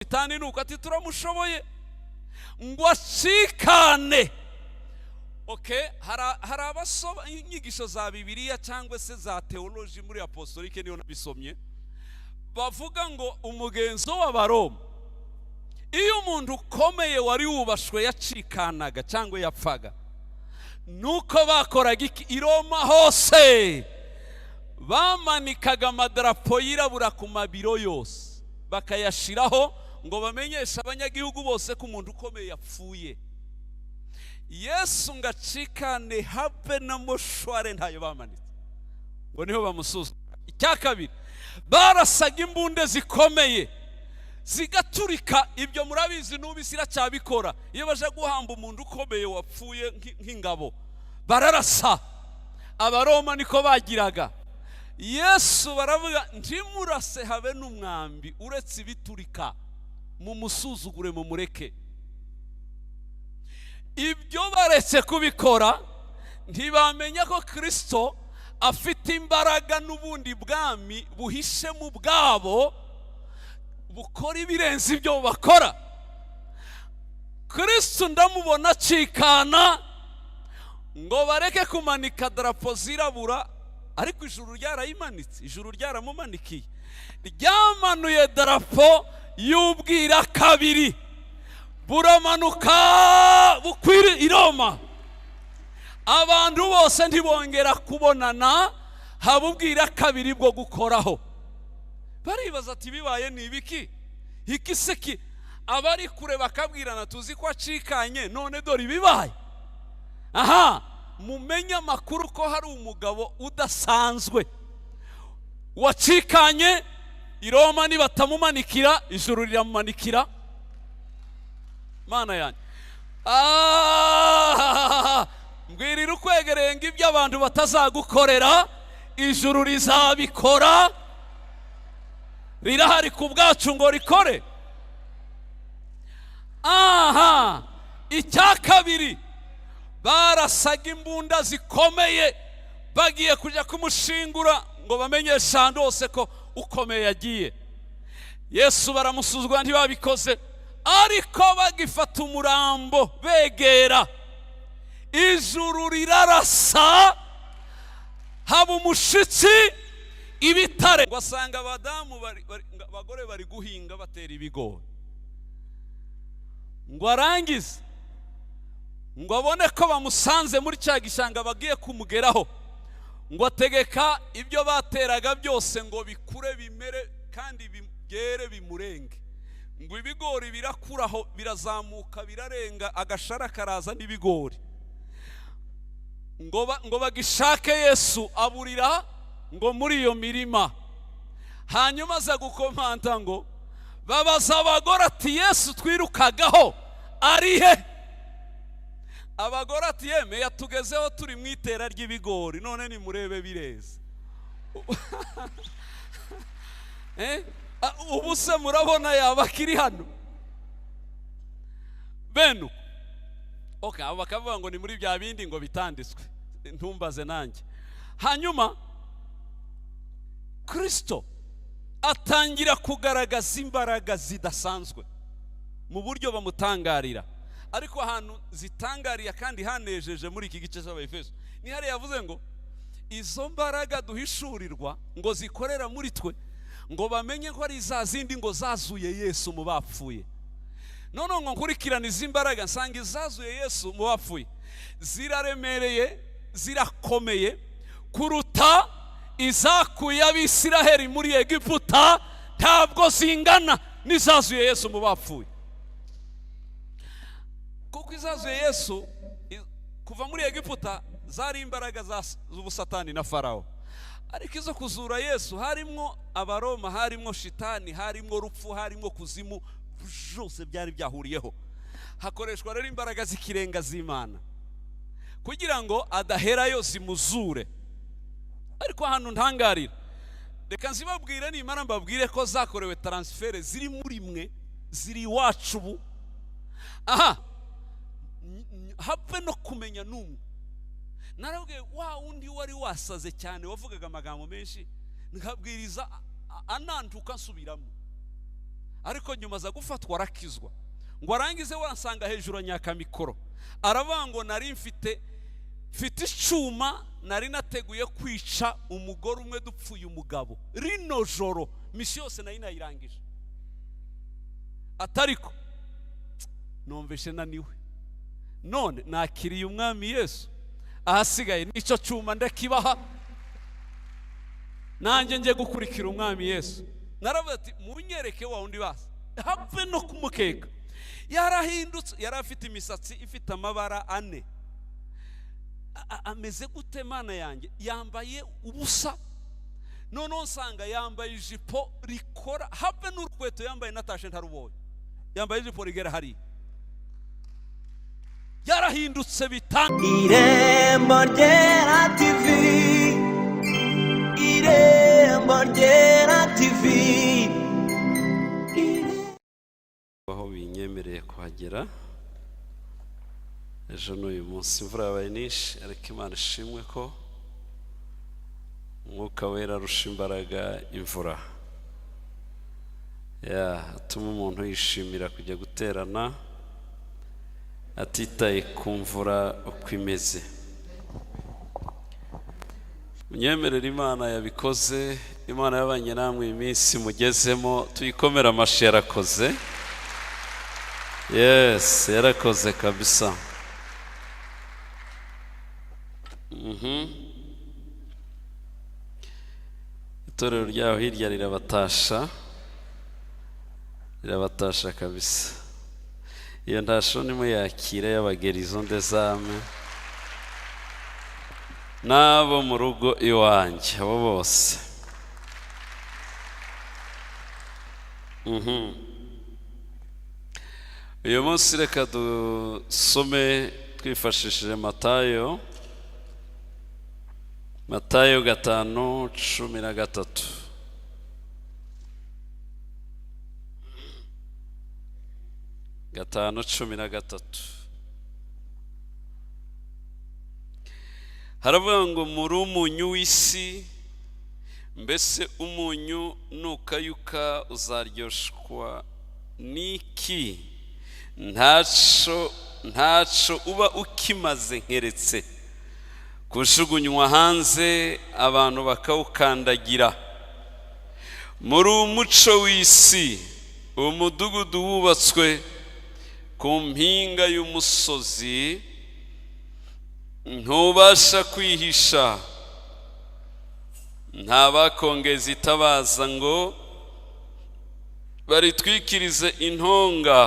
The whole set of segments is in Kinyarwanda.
Shitani nuko ati turamushoboye ngo acikane. Okay, hari abasoma inyigisho za Bibiliya cyangwa se za théologie muri apostolique, niyo nabisomye, bavuga ngo umugenzo w'Abaroma, iyo umuntu ukomeye wari wubashwe yacikanaga cyangwa yapfaga, nuko bakoraga iki? I Roma hose bamanikaga amadarapo yirabura ku mabiro yose, bakayashiraho ngo bamenyeshe abanyagihugu bose ko umuntu ukomeye yapfuye. Yesu ngo acikane, habe na mouchoir ntayo bamanitse, ngo niho bamusuzuma. Icya kabiri, barasaga imbunde zikomeye zigaturika. Ibyo murabizi, n'ubu isi iracyabikora. Iyo baje guhamba umuntu ukomeye wapfuye nk'ingabo, bararasa. Abaroma niko bagiraga. Yesu baravuga: "Ntimurase habe n'umwambi uretse ibiturika, mumusuzugure, mumureke." Ibyo baretse kubikora, ntibamenya ko Kirisito afite imbaraga n'ubundi bwami buhishe mu bwabo bukora ibirenze ibyo bakora. Kirisito ndamubona acikana, ngo bareke kumanika darapo zirabura, ariko ijuru ryarayimanitse, ijuru ryaramumanikiye, ryamanuye darapo y'ubwira kabiri, buramanuka bukwira i Roma, abantu bose ntibongera kubonana, haba ubwira kabiri bwo gukoraho. Baribaza ati: "Bibaye ni ibiki iki se ki?" Abari kure bakabwirana: "Tuzi ko acikanye, none dore ibibaye." Aha mumenye amakuru ko hari umugabo udasanzwe wacikanye i Roma. Nibatamumanikira, ijuru riramumanikira. Mana yanjye! Ah, mbwirira ukwegereye ngo ibyo abantu batazagukorera, ijuru rizabikora. Rirahari ku bwacu ngo rikore. Aha, icya kabiri, barasaga imbunda zikomeye bagiye kujya kumushingura ngo bamenyeshe ahantu hose ko ukomeye yagiye. Yesu baramusuzugura, ntibabikoze, ariko bagifata umurambo begera, ijuru rirarasa, haba umushitsi, ibitare. Ngo asanga abadamu abagore bari guhinga, batera ibigori, ngo arangize ngo abone ko bamusanze muri cya gishanga bagiye kumugeraho, ngo ategeka ibyo bateraga byose ngo bikure, bimere kandi byere bimurenge. Ngo ibigori birakuraho, birazamuka, birarenga, agashara karaza n'ibigori. Ngo bagishake Yesu, aburira ngo muri iyo mirima. Hanyuma aza gukomanta, ngo babaza abagore ati: "Yesu twirukagaho ari he?" Abagore ati: "Yeme, yatugezeho turi mu itera ry'ibigori, none nimurebe bireze." Eh? Ah, ubu se murabona yaba akiri hano bene uko? Okay, abo bakavuga ngo ni muri bya bindi ngo bitanditswe, ntumbaze nanjye. Hanyuma Kirisito atangira kugaragaza imbaraga zidasanzwe mu buryo bamutangarira. Ariko ahantu zitangariye kandi hanejeje muri iki gice cy'Abayefeso ni hariya yavuze ngo izo mbaraga duhishurirwa ngo zikorera muri twe, ngo bamenye ko ari za zindi ngo zazuye Yesu mu bapfuye. None ngo nkurikirane izi mbaraga, nsanga izazuye Yesu mu bapfuye ziraremereye, zirakomeye kuruta izakuye Abisiraheli muri Egiputa. Ntabwo zingana n'izazuye Yesu mu bapfuye, kuko izazuye Yesu kuva muri Egiputa zari imbaraga z'ubusatani na Farawo, ariko izo kuzura Yesu harimwo Abaroma, harimwo shitani, harimwo rupfu, harimwo kuzimu, byose byari byahuriyeho. Hakoreshwa rero imbaraga z'ikirenga z'Imana kugira ngo adaherayo, zimuzure. Ariko ahantu ntangarira, reka nzibabwire, nimara mbabwire ko zakorewe transfert, ziri muri mwe, ziri iwacu ubu. Aha have no kumenya n'umwe. Narabwiye wa wundi wari wasaze cyane, wavugaga amagambo menshi, nkabwiriza anantuka nsubiramo. Ariko nyuma aza gufatwa arakizwa. Ngo arangize wansanga hejuru anyaka mikoro, aravuga ngo nari mfite icuma, nari nateguye kwica umugore umwe dupfuye umugabo rino joro, misi yose nari nayirangije. Atariko numvise naniwe, none nakiriye umwami Yesu, ahasigaye nicyo cyuma ndakibaha, nanjye njye gukurikira umwami Yesu. Naravuze ati munyereke wa wundi basi, have no kumukeka. Yarahindutse, yari afite imisatsi ifite amabara ane. Ameze gute Mana yanjye? Yambaye ubusa, noneho nsanga yambaye ijipo rikora, habe n'urukweto yambaye, natashe ntarubonye, yambaye ijipo rigera hariya. Yarahindutse bitanga. Irembo Ryera TV, Irembo Ryera TV. Aho binyemereye kuhagera ejo n'uyu munsi imvura yabaye nyinshi, ariko Imana ishimwe ko umwuka wera arusha imbaraga imvura, atuma umuntu yishimira kujya guterana atitaye ku mvura uko imeze. Munyemerere, Imana yabikoze, Imana yabanye namwe iminsi mugezemo, tuyikomere amashyi, yarakoze. Yes, yarakoze kabisa. Itorero ryaho hirya rirabatasha, rirabatasha kabisa. Iyo ntasho nimuyakire y'abagerizo ndezame n'abo mu rugo iwanjye, abo bose. Uyu munsi reka dusome twifashishije Matayo, Matayo 5:13. 5:13. Haravuga ngo muri umunyu w'isi, mbese umunyu nukayuka uzaryoshwa niki? Ntaco uba ukimaze nkeretse kujugunywa hanze abantu bakawukandagira. Muri umuco w'isi, umudugudu wubatswe ku mpinga y'umusozi ntubasha kwihisha. Nta bakongeza itabaza ngo baritwikirize intonga,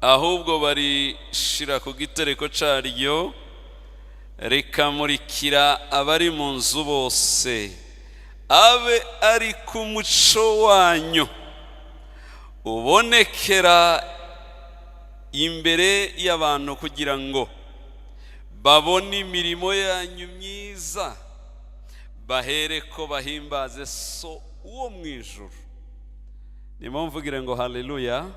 ahubwo barishira ku gitereko caryo, rikamurikira abari mu nzu bose. Abe ari ku muco wanyu ubonekera imbere y'abantu, kugira ngo babone imirimo yanyu myiza, bahereko bahimbaze So uwo mu ijuru. Nimumvugire ngo haleluya.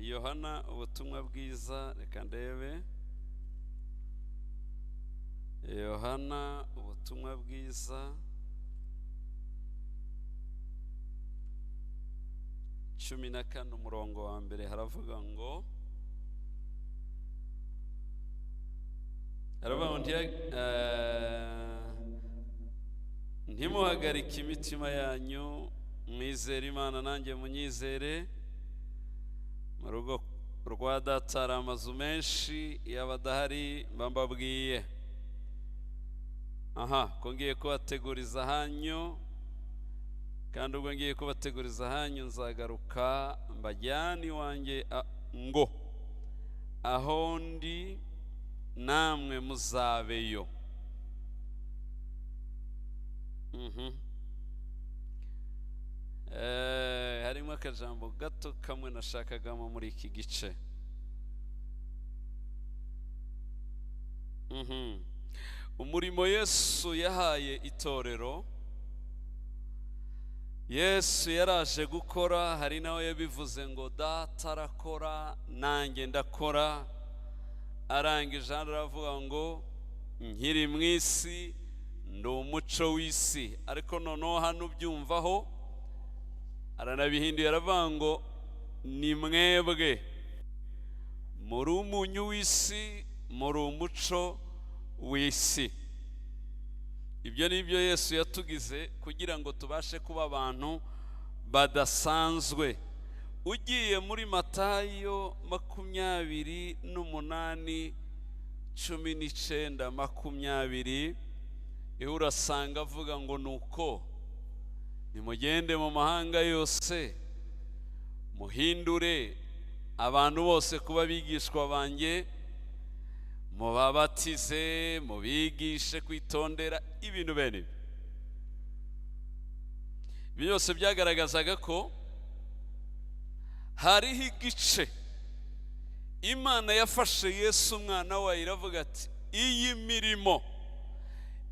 Yohana ubutumwa bwiza, reka ndebe. Yohana ubutumwa bwiza 14 umurongo wa mbere, haravuga ngo ntimuhagarike imitima yanyu, mwizere Imana nanjye munyizere. Mu rugo rwa Data hari amazu menshi, y'abadahari mbabwiye. Aha, ko ngiye kubateguriza hanyu, kandi ubwo ngiye kubateguriza hanyu nzagaruka mbajyane iwanjye, ngo aho ndi namwe muzabeyo. Harimo akajambo gato kamwe nashakagamo muri iki gice. Umurimo Yesu yahaye itorero, Yesu yaraje gukora, hari nawe yabivuze ngo Data arakora nanjye ndakora. Arangije aravuga ngo nkiri mu isi Ndi umuco w'isi. Ariko noneho hano ubyumvaho aranabihinduye, aravuga ngo ni mwebwe muri umunyu w'isi, muri umuco w'isi. Ibyo ni byo Yesu yatugize kugira ngo tubashe kuba abantu badasanzwe. Ugiye muri Matayo 28, 19, 20, iho urasanga avuga ngo nuko nimugende mu mahanga yose, muhindure abantu bose kuba abigishwa banjye, mubabatize, mubigishe kwitondera ibintu bene ibi. Ibi byose byagaragazaga ko hariho igice Imana yafashe Yesu umwana wayo, iravuga ati iyi mirimo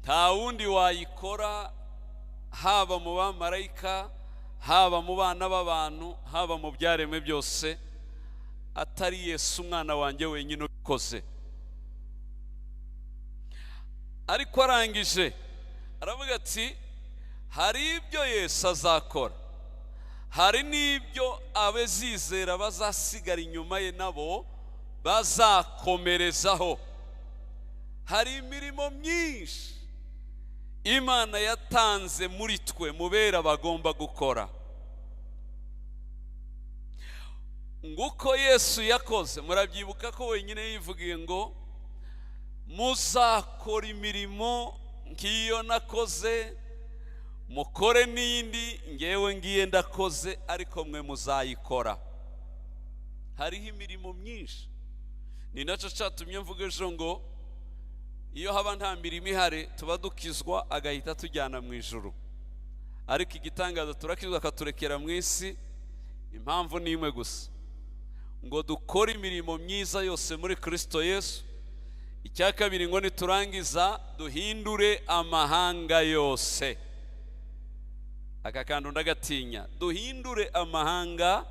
nta wundi wayikora, haba mu bamarayika, haba mu bana b'abantu, haba mu byaremwe byose, atari Yesu umwana wanjye wenyine ubikoze. Ariko arangije aravuga ati hari ibyo Yesu azakora, hari n'ibyo abazizera bazasigara inyuma ye nabo bazakomerezaho. Hari imirimo myinshi Imana yatanze muri twe mubera bagomba gukora. Nguko Yesu yakoze, murabyibuka ko wenyine yivugiye ngo muzakora imirimo nk'iyo nakoze, mukore n'indi ngewe ngiye ndakoze, ariko mwe muzayikora. Hariho imirimo myinshi. Ni nacyo cyatumye mvuga ejo ngo iyo haba nta mirimo ihari tuba dukizwa agahita tujyana mu ijuru, ariko igitangaza turakizwa akaturekera mu isi. Impamvu ni imwe gusa, ngo dukore imirimo myiza yose muri Kristo Yesu. Icya kabiri, ngo niturangiza duhindure amahanga yose. Aka kantu ndagatinya, duhindure amahanga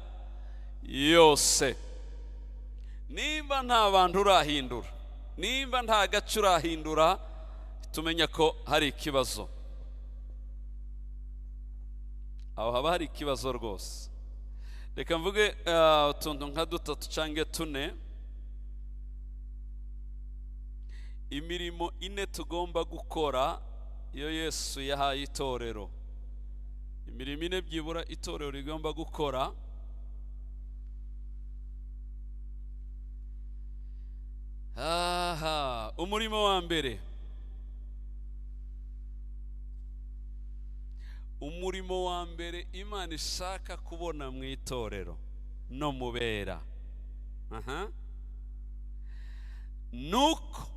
yose. Nimba nta bantu urahindura, nimba nta gace urahindura, tumenya ko hari ikibazo. Aho haba hari ikibazo rwose. Reka mvuge utuntu nka dutatu cyangwa tune. Imirimo ine tugomba gukora iyo Yesu yahaye itorero. Imirimo ine byibura itorero rigomba gukora. Aha, umurimo wa mbere, umurimo wa mbere Imana ishaka kubona mu itorero no mubera, nuko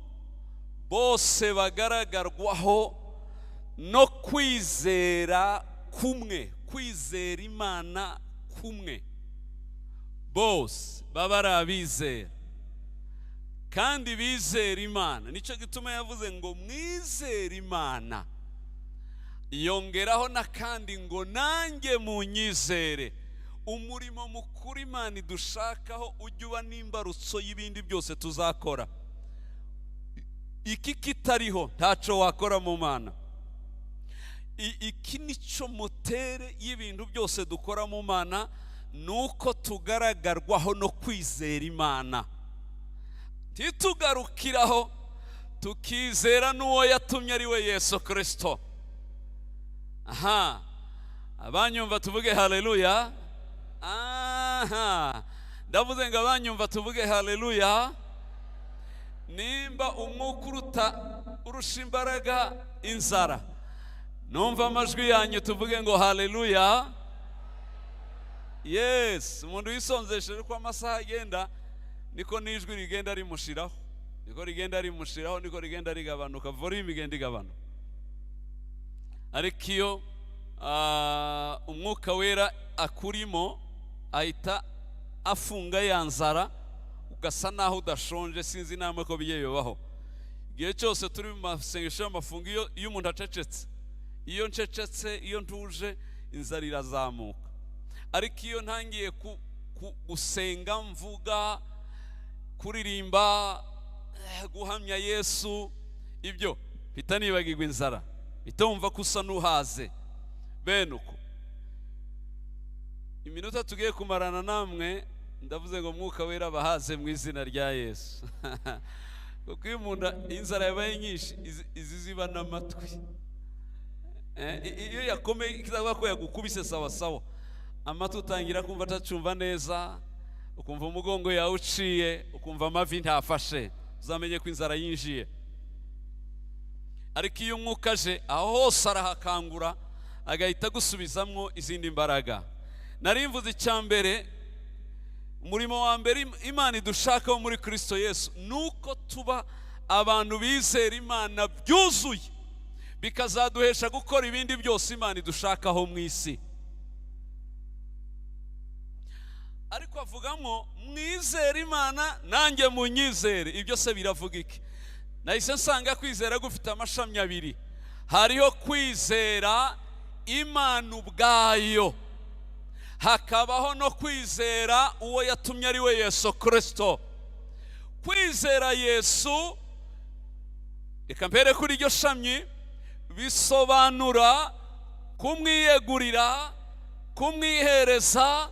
bose bagaragarwaho no kwizera kumwe, kwizera Imana kumwe. Bose baba ari abizera kandi bizera Imana. Nicyo gituma yavuze ngo mwizere Imana, yongeraho n'akandi ngo nanjye munyizere. Umurimo mukuru Imana idushakaho ujya uba n'imbarutso y'ibindi byose tuzakora. Iki kitariho ntaco wakora mu Mana. Iki nico motere y'ibintu byose dukora mu Mana, nuko tugaragarwaho no kwizera Imana. Titugarukiraho, tukizera n'uwo yatumye ari we Yesu Kristo. Aha, abanyumva tuvuge haleluya. Aha, ndavuze ngo abanyumva tuvuge haleluya. Nimba umwuka uruta urusha imbaraga inzara, numva amajwi yanyu tuvuge ngo haleluya. Yes, umuntu wisonzesheje uko amasaha agenda niko n'ijwi rigenda rimushiraho, niko rigenda rimushiraho, niko rigenda rigabanuka, volume igenda igabanuka. Ariko iyo umwuka wera akurimo ahita afunga ya nzara, ugasa naho udashonje. Sinzi namwe ko bigiye bibaho. Igihe cyose turi mu masengesho y'amafungo, iyo umuntu acecetse, iyo ncecetse, iyo ntuje, inzara irazamuka. Ariko iyo ntangiye gusenga, mvuga, kuririmba, guhamya Yesu, ibyo mpita nibagirwa inzara. Bihita wumva ko usa n'uhaze. Bene uko iminota tugiye kumarana namwe, ndavuze ngo Mwuka Wera abahaze mu izina rya Yesu, kuko iyo umuntu inzara yabaye nyinshi, izi ziba n'amatwi. Iyo yakomeye, kizavuga ko yagukubise sawa sawa, amatwi utangira kumva atacumva neza, ukumva umugongo yawe uciye, ukumva amavi ntafashe, uzamenye ko inzara yinjiye. Ariko iyo Umwuka aje, aho hose arahakangura, agahita agusubizamwo izindi mbaraga. Nari mvuze icya mbere, umurimo wa mbere Imana idushakaho muri Kirisito Yesu ni uko tuba abantu bizera Imana byuzuye, bikazaduhesha gukora ibindi byose Imana idushakaho mu isi. Ariko avugamo mwizere Imana nanjye munyizere. Ibyo se biravuga iki? Nahise nsanga kwizera gufite amashami abiri. Hariho kwizera Imana ubwayo, hakabaho no kwizera uwo yatumye ari we Yesu Kirisito. Kwizera Yesu, reka mbere kuri iryo shami, bisobanura kumwiyegurira, kumwihereza,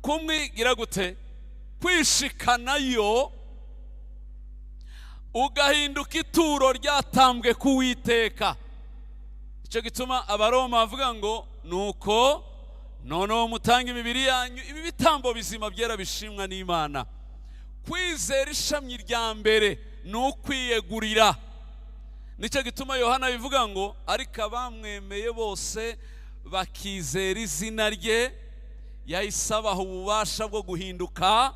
kumwigira gute, kwishikanayo, ugahinduka ituro ryatambwe ku Uwiteka. Icyo gituma Abaroma bavuga ngo nuko noneho mutanga imibiri yanyu ibi bitambo bizima byera bishimwa n'Imana. Kwizera ishami rya mbere ni ukwiyegurira. Nicyo gituma Yohana bivuga ngo ariko abamwemeye bose bakizera izina rye, yahise abaha ububasha bwo guhinduka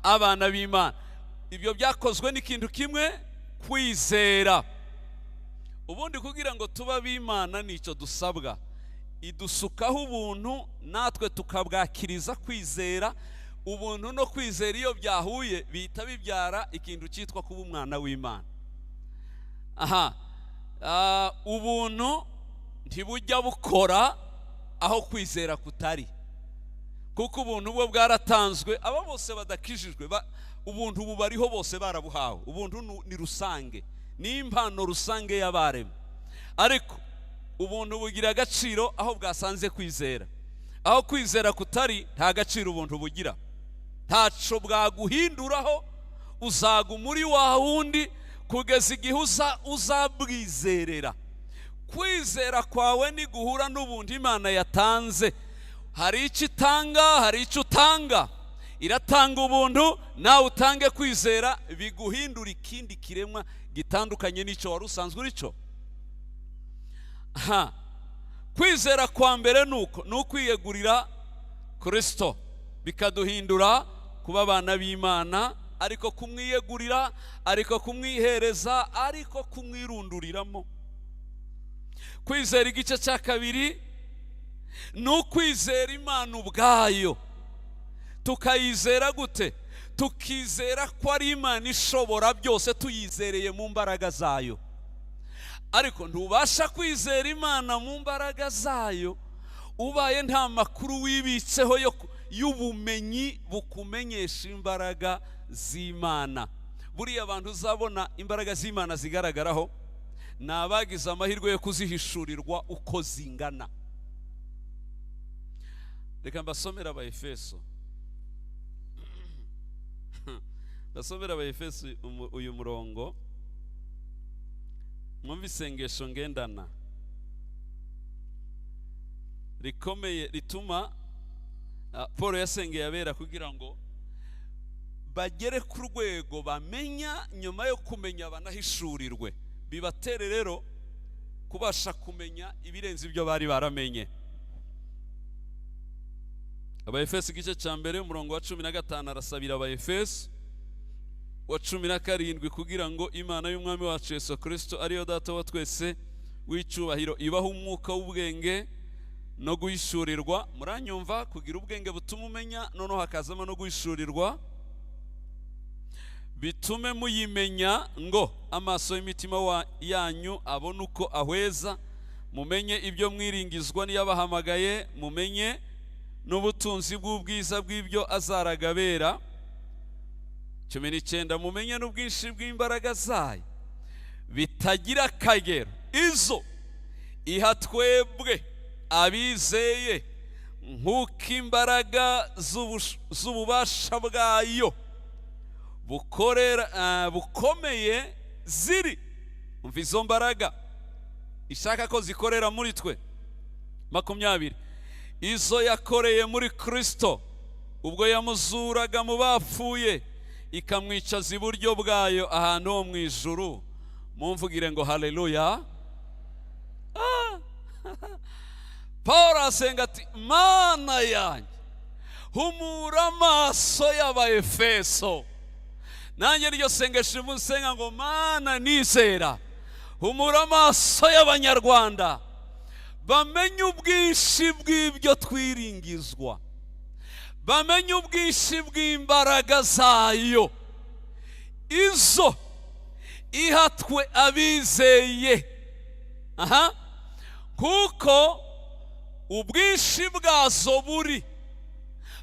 abana b'Imana. Ibyo byakozwe n'ikintu kimwe, kwizera. Ubundi kugira ngo tuba ab'Imana nicyo dusabwa, idusukaho ubuntu natwe tukabwakiriza kwizera. Ubuntu no kwizera iyo byahuye bihita bibyara ikintu cyitwa kuba umwana w'Imana. Aha, ubuntu ntibujya bukora aho kwizera kutari, kuko ubuntu bwo bwaratanzwe, aba bose badakijijwe ubuntu bubariho bose barabuhawe. Ubuntu ni rusange, ni impano rusange y'abaremwe. Ariko ubuntu bugira agaciro aho bwasanze kwizera. Aho kwizera kutari nta gaciro ubuntu bugira, ntaco bwaguhinduraho, uzaguma uri wa wundi kugeza igihe uzabwizerera. Kwizera kwawe niguhura n'ubuntu Imana yatanze. Hari icyo itanga, hari icyo utanga. Iratanga ubuntu, nawe utange kwizera, biguhindura ikindi kiremwa gitandukanye n'icyo wari usanzwe uri cyo. Kwizera kwa mbere nuko ni ukwiyegurira Kristo, bikaduhindura kuba abana b'Imana, ariko kumwiyegurira, ariko kumwihereza, ariko kumwirunduriramo. Kwizera igice cya kabiri ni ukwizera Imana ubwayo. Tukayizera gute? Tukizera ko ari Imana ishobora byose, tuyizereye mu mbaraga zayo. Ariko ntubasha kwizera Imana mu mbaraga zayo ubaye nta makuru wibitseho y'ubumenyi bukumenyesha imbaraga z'Imana. Buriya abantu uzabona imbaraga z'Imana zigaragaraho ni abagize amahirwe yo kuzihishurirwa uko zingana. Reka mbasomere Abaefeso. Mbasomere Abaefeso uyu murongo, mwumve isengesho ngendana rikomeye rituma Paul yasengeye abera kugira ngo bagere ku rwego bamenya, nyuma yo kumenya banahishurirwe, bibatere rero kubasha kumenya ibirenze ibyo bari baramenye. Abaefeso igice cya mbere umurongo wa 15 arasabira Abaefeso wa 17 kugira ngo Imana y'Umwami wacu Yesu Kristo ariyo Data wa twese w'icyubahiro ibaho umwuka w'ubwenge no guhishurirwa. Muranyumva? Kugira ubwenge butuma umenya, noneho hakazamo no guhishurirwa, bitume muyimenya, ngo amaso y'imitima yanyu abone uko ahweza, mumenye ibyo mwiringizwa n'iyabahamagaye, mumenye n'ubutunzi bw'ubwiza bw'ibyo azaragabera. 19 mumenye n'ubwinshi bw'imbaraga zayo bitagira akagero, izo Iha twebwe abizeye nk'uko imbaraga z'ububasha bwayo bukorera bukomeye ziri. Umva izo mbaraga ishaka ko zikorera muri twe. 20: izo yakoreye muri Kristo ubwo yamuzuraga mu bapfuye, ikamwicaza iburyo bwayo ahantu ho mu ijuru. Mumvugire ngo haleluya. Paul asenga ati: "Mana yanjye, humura amaso y'Abaefeso." Nanjye iryo sengesho nsenga ngo: "Mana nizera, humura amaso y'Abanyarwanda, bamenye ubwinshi bw'ibyo twiringizwa, bamenye ubwinshi bw'imbaraga zayo, izo iha twe abizeye, aha, kuko ubwinshi bwazo buri.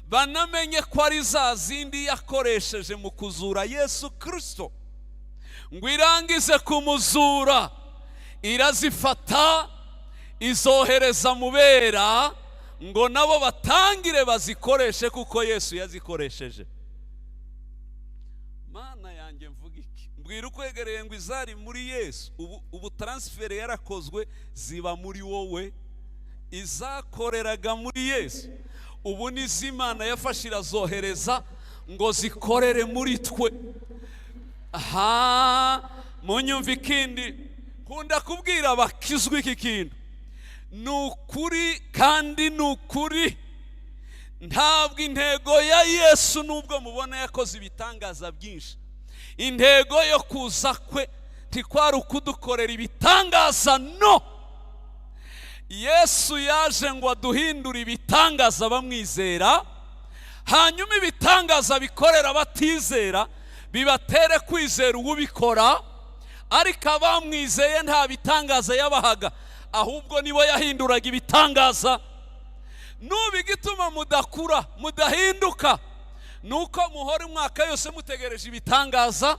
Banamenye ko ari za zindi yakoresheje mu kuzura Yesu Kirisito, ngo irangize kumuzura irazifata izohereza mu bera, ngo nabo batangire bazikoreshe kuko Yesu yazikoresheje." Mana yanjye, mvuga iki? Mbwira ukwegereye ngo izari muri Yesu ubu transfer yarakozwe, ziba muri wowe. Izakoreraga muri Yesu ubu n'iz'Imana yafashe irazohereza ngo zikorere muri twe. Aha munyumva ikindi nkunda kubwira abakizwa, iki kintu ni ukuri kandi ni ukuri. Ntabwo intego ya Yesu, nubwo mubona yakoze ibitangaza byinshi, intego yo kuza kwe ntikwari ukudukorera ibitangaza. No, Yesu yaje ngo aduhindure ibitangaza bamwizera, hanyuma ibitangaza bikorera abatizera bibatere kwizera uwubikora. Ariko abamwizeye nta bitangaza yabahaga, ahubwo nibo yahinduraga ibitangaza. Nuba igituma mudakura, mudahinduka, ni uko muhora umwaka yose mutegereje ibitangaza,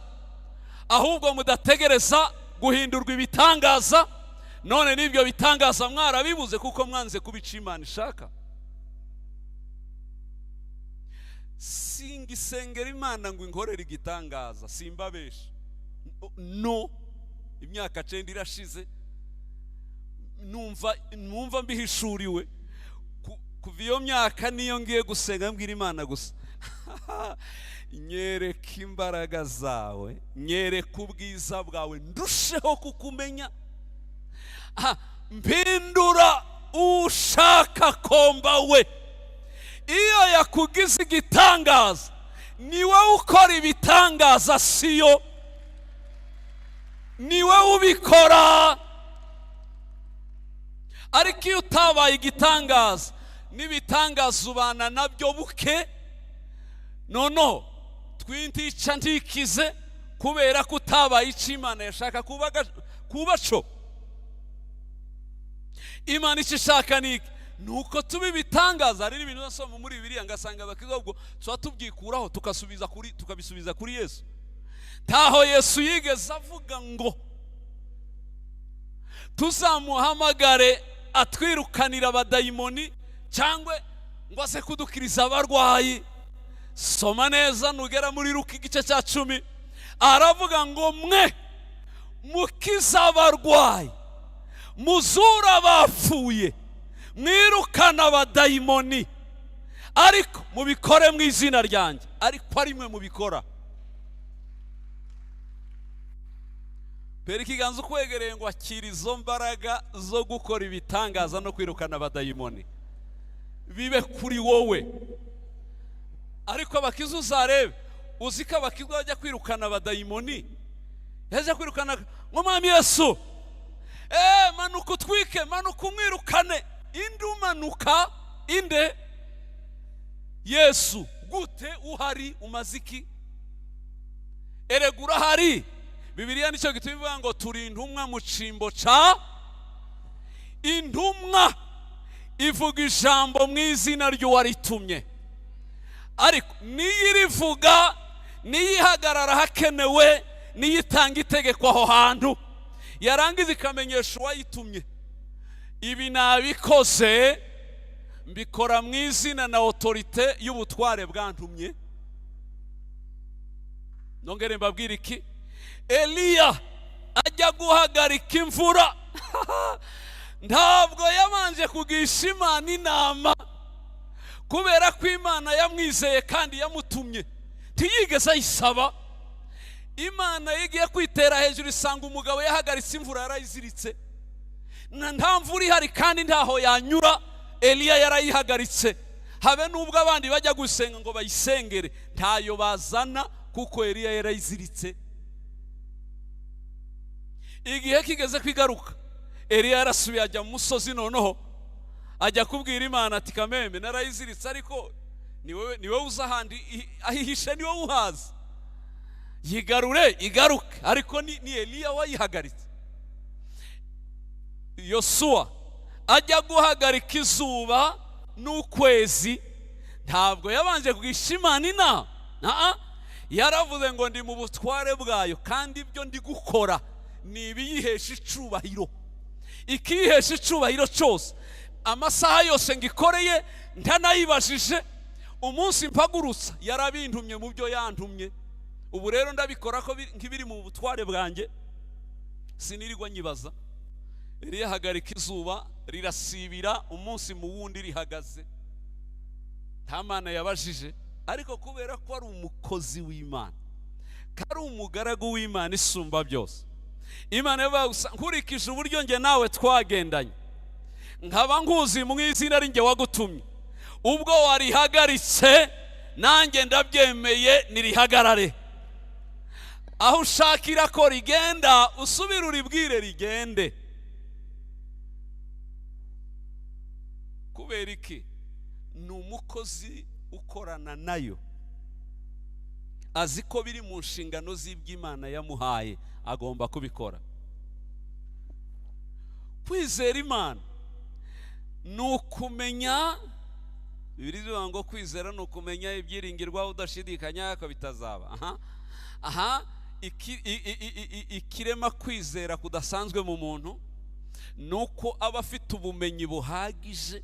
ahubwo mudategereza guhindurwa ibitangaza. None n'ibyo bitangaza mwarabibuze kuko mwanze kubica Imana ishaka. Singisengera Imana ngo inkorere igitangaza, simbabeshe. No imyaka 9 irashize numva mbihishuriwe. Kuva iyo myaka niyo ngiye gusenga mbwira Imana gusa: "Nyereka imbaraga zawe, nyereka ubwiza bwawe, ndusheho kukumenya. Mpindura ushaka komba we." Iyo yakugize igitangaza, ni wowe ukora ibitangaza, siyo, ni wowe ubikora. Ariko iyo utabaye igitangaza, n'ibitangaza ubana nabyo buke, noneho twintica ntikize, kubera ko utabaye icyo Imana yashaka kuba cyo. Imana icyo ishaka ni iki? Ni uko tuba ibitangaza. Hari n'ibintu nasoma muri Bibiliya ngasanga abakristo ubwo tuba tubyikuraho, tukasubiza kuri, tukabisubiza kuri Yesu. Ntaho Yesu yigeze avuga ngo tuzamuhamagare atwirukanira abadayimoni cyangwa ngo aze kudukiriza abarwayi. Soma neza nugera muri Luka igice cya 10, aravuga ngo: "Mwe mukiza abarwayi, muzura abapfuye, mwirukana abadayimoni, ariko mubikore mu izina ryanjye." Ariko ari mwe mubikora. Pera ikiganza ukwegereye ngo akira izo mbaraga zo gukora ibitangaza no kwirukana abadayimoni, bibe kuri wowe. Ariko abakiza uzarebe, uzi ko abakizwa bajya kwirukana abadayimoni, yajya kwirukana ngo: "Mwami Yesu, manuka utwike, manuka umwirukane." Inde umanuka? Inde? Yesu gute uhari umaze iki? Erega urahari. Bibiliya nicyo gituma ivuga ngo turi intumwa mu cimbo ca intumwa, ivuga ijambo mu izina ry'uwaritumye, ariko niyo irivuga, niyo ihagarara hakenewe, niyo itanga itegeko aho hantu, yarangiza ikamenyesha uwayitumye. Ibi nabikoze, mbikora mu izina na autorité y'ubutware bwantumye. Nongere mbabwire iki: Eliya ajya guhagarika imvura, ntabwo yabanje kugisha Imana inama, kubera ko Imana yamwizeye kandi yamutumye, ntiyigeze ayisaba. Imana yigiye kwitera hejuru, isanga umugabo yahagaritse imvura, yarayiziritse, nta mvura ihari kandi ntaho yanyura. Eliya yarayihagaritse. Habe n'ubwo abandi bajya gusenga ngo bayisengere, ntayo bazana, kuko Eliya yarayiziritse. Igihe kigeze kwigaruka, Eliya yarasubiye ajya mu musozi, noneho ajya kubwira Imana ati: "Kameme narayiziritse, ariko ni wowe uzi ahandi aho ihishe, ni wowe uhazi, yigarure igaruke." Ariko ni Eliya wayihagaritse. Yosuwa ajya guhagarika izuba n'ukwezi, ntabwo yabanje kugisha Imana inama. Yaravuze ngo: "Ndi mu butware bwayo, kandi ibyo ndi gukora ni ibiyihesha icubahiro." Ikihesha icubahiro cyose, amasaha yose ngikoreye ntanayibajije, umunsi mpagurutsa yarabintumye mu byo yantumye. Ubu rero ndabikora ko nk'ibiri mu butware bwanjye, sinirirwa nyibaza. Eliya ahagarika izuba, rirasibira umunsi mu wundi rihagaze, nta Mana yabajije. Ariko kubera ko ari umukozi w'Imana, ko ari umugaragu w'Imana isumba byose, Imana yavuga gusa: "Nkurikije uburyo njye nawe twagendanye, nkaba nkuzi mu izina, ari njye wagutumye, ubwo warihagaritse nanjye ndabyemeye, nirihagarare. Aho ushakira ko rigenda, usubire uribwire rigende." Kubera iki? Ni umukozi ukorana nayo, azi ko biri mu nshingano z'iby'Imana yamuhaye, agomba kubikora. Kwizera Imana ni ukumenya, Bibiliya ivuga ngo kwizera ni ukumenya ibyiringirwa udashidikanya ko bitazaba. Aha ikirema kwizera kudasanzwe mu muntu ni uko aba afite ubumenyi buhagije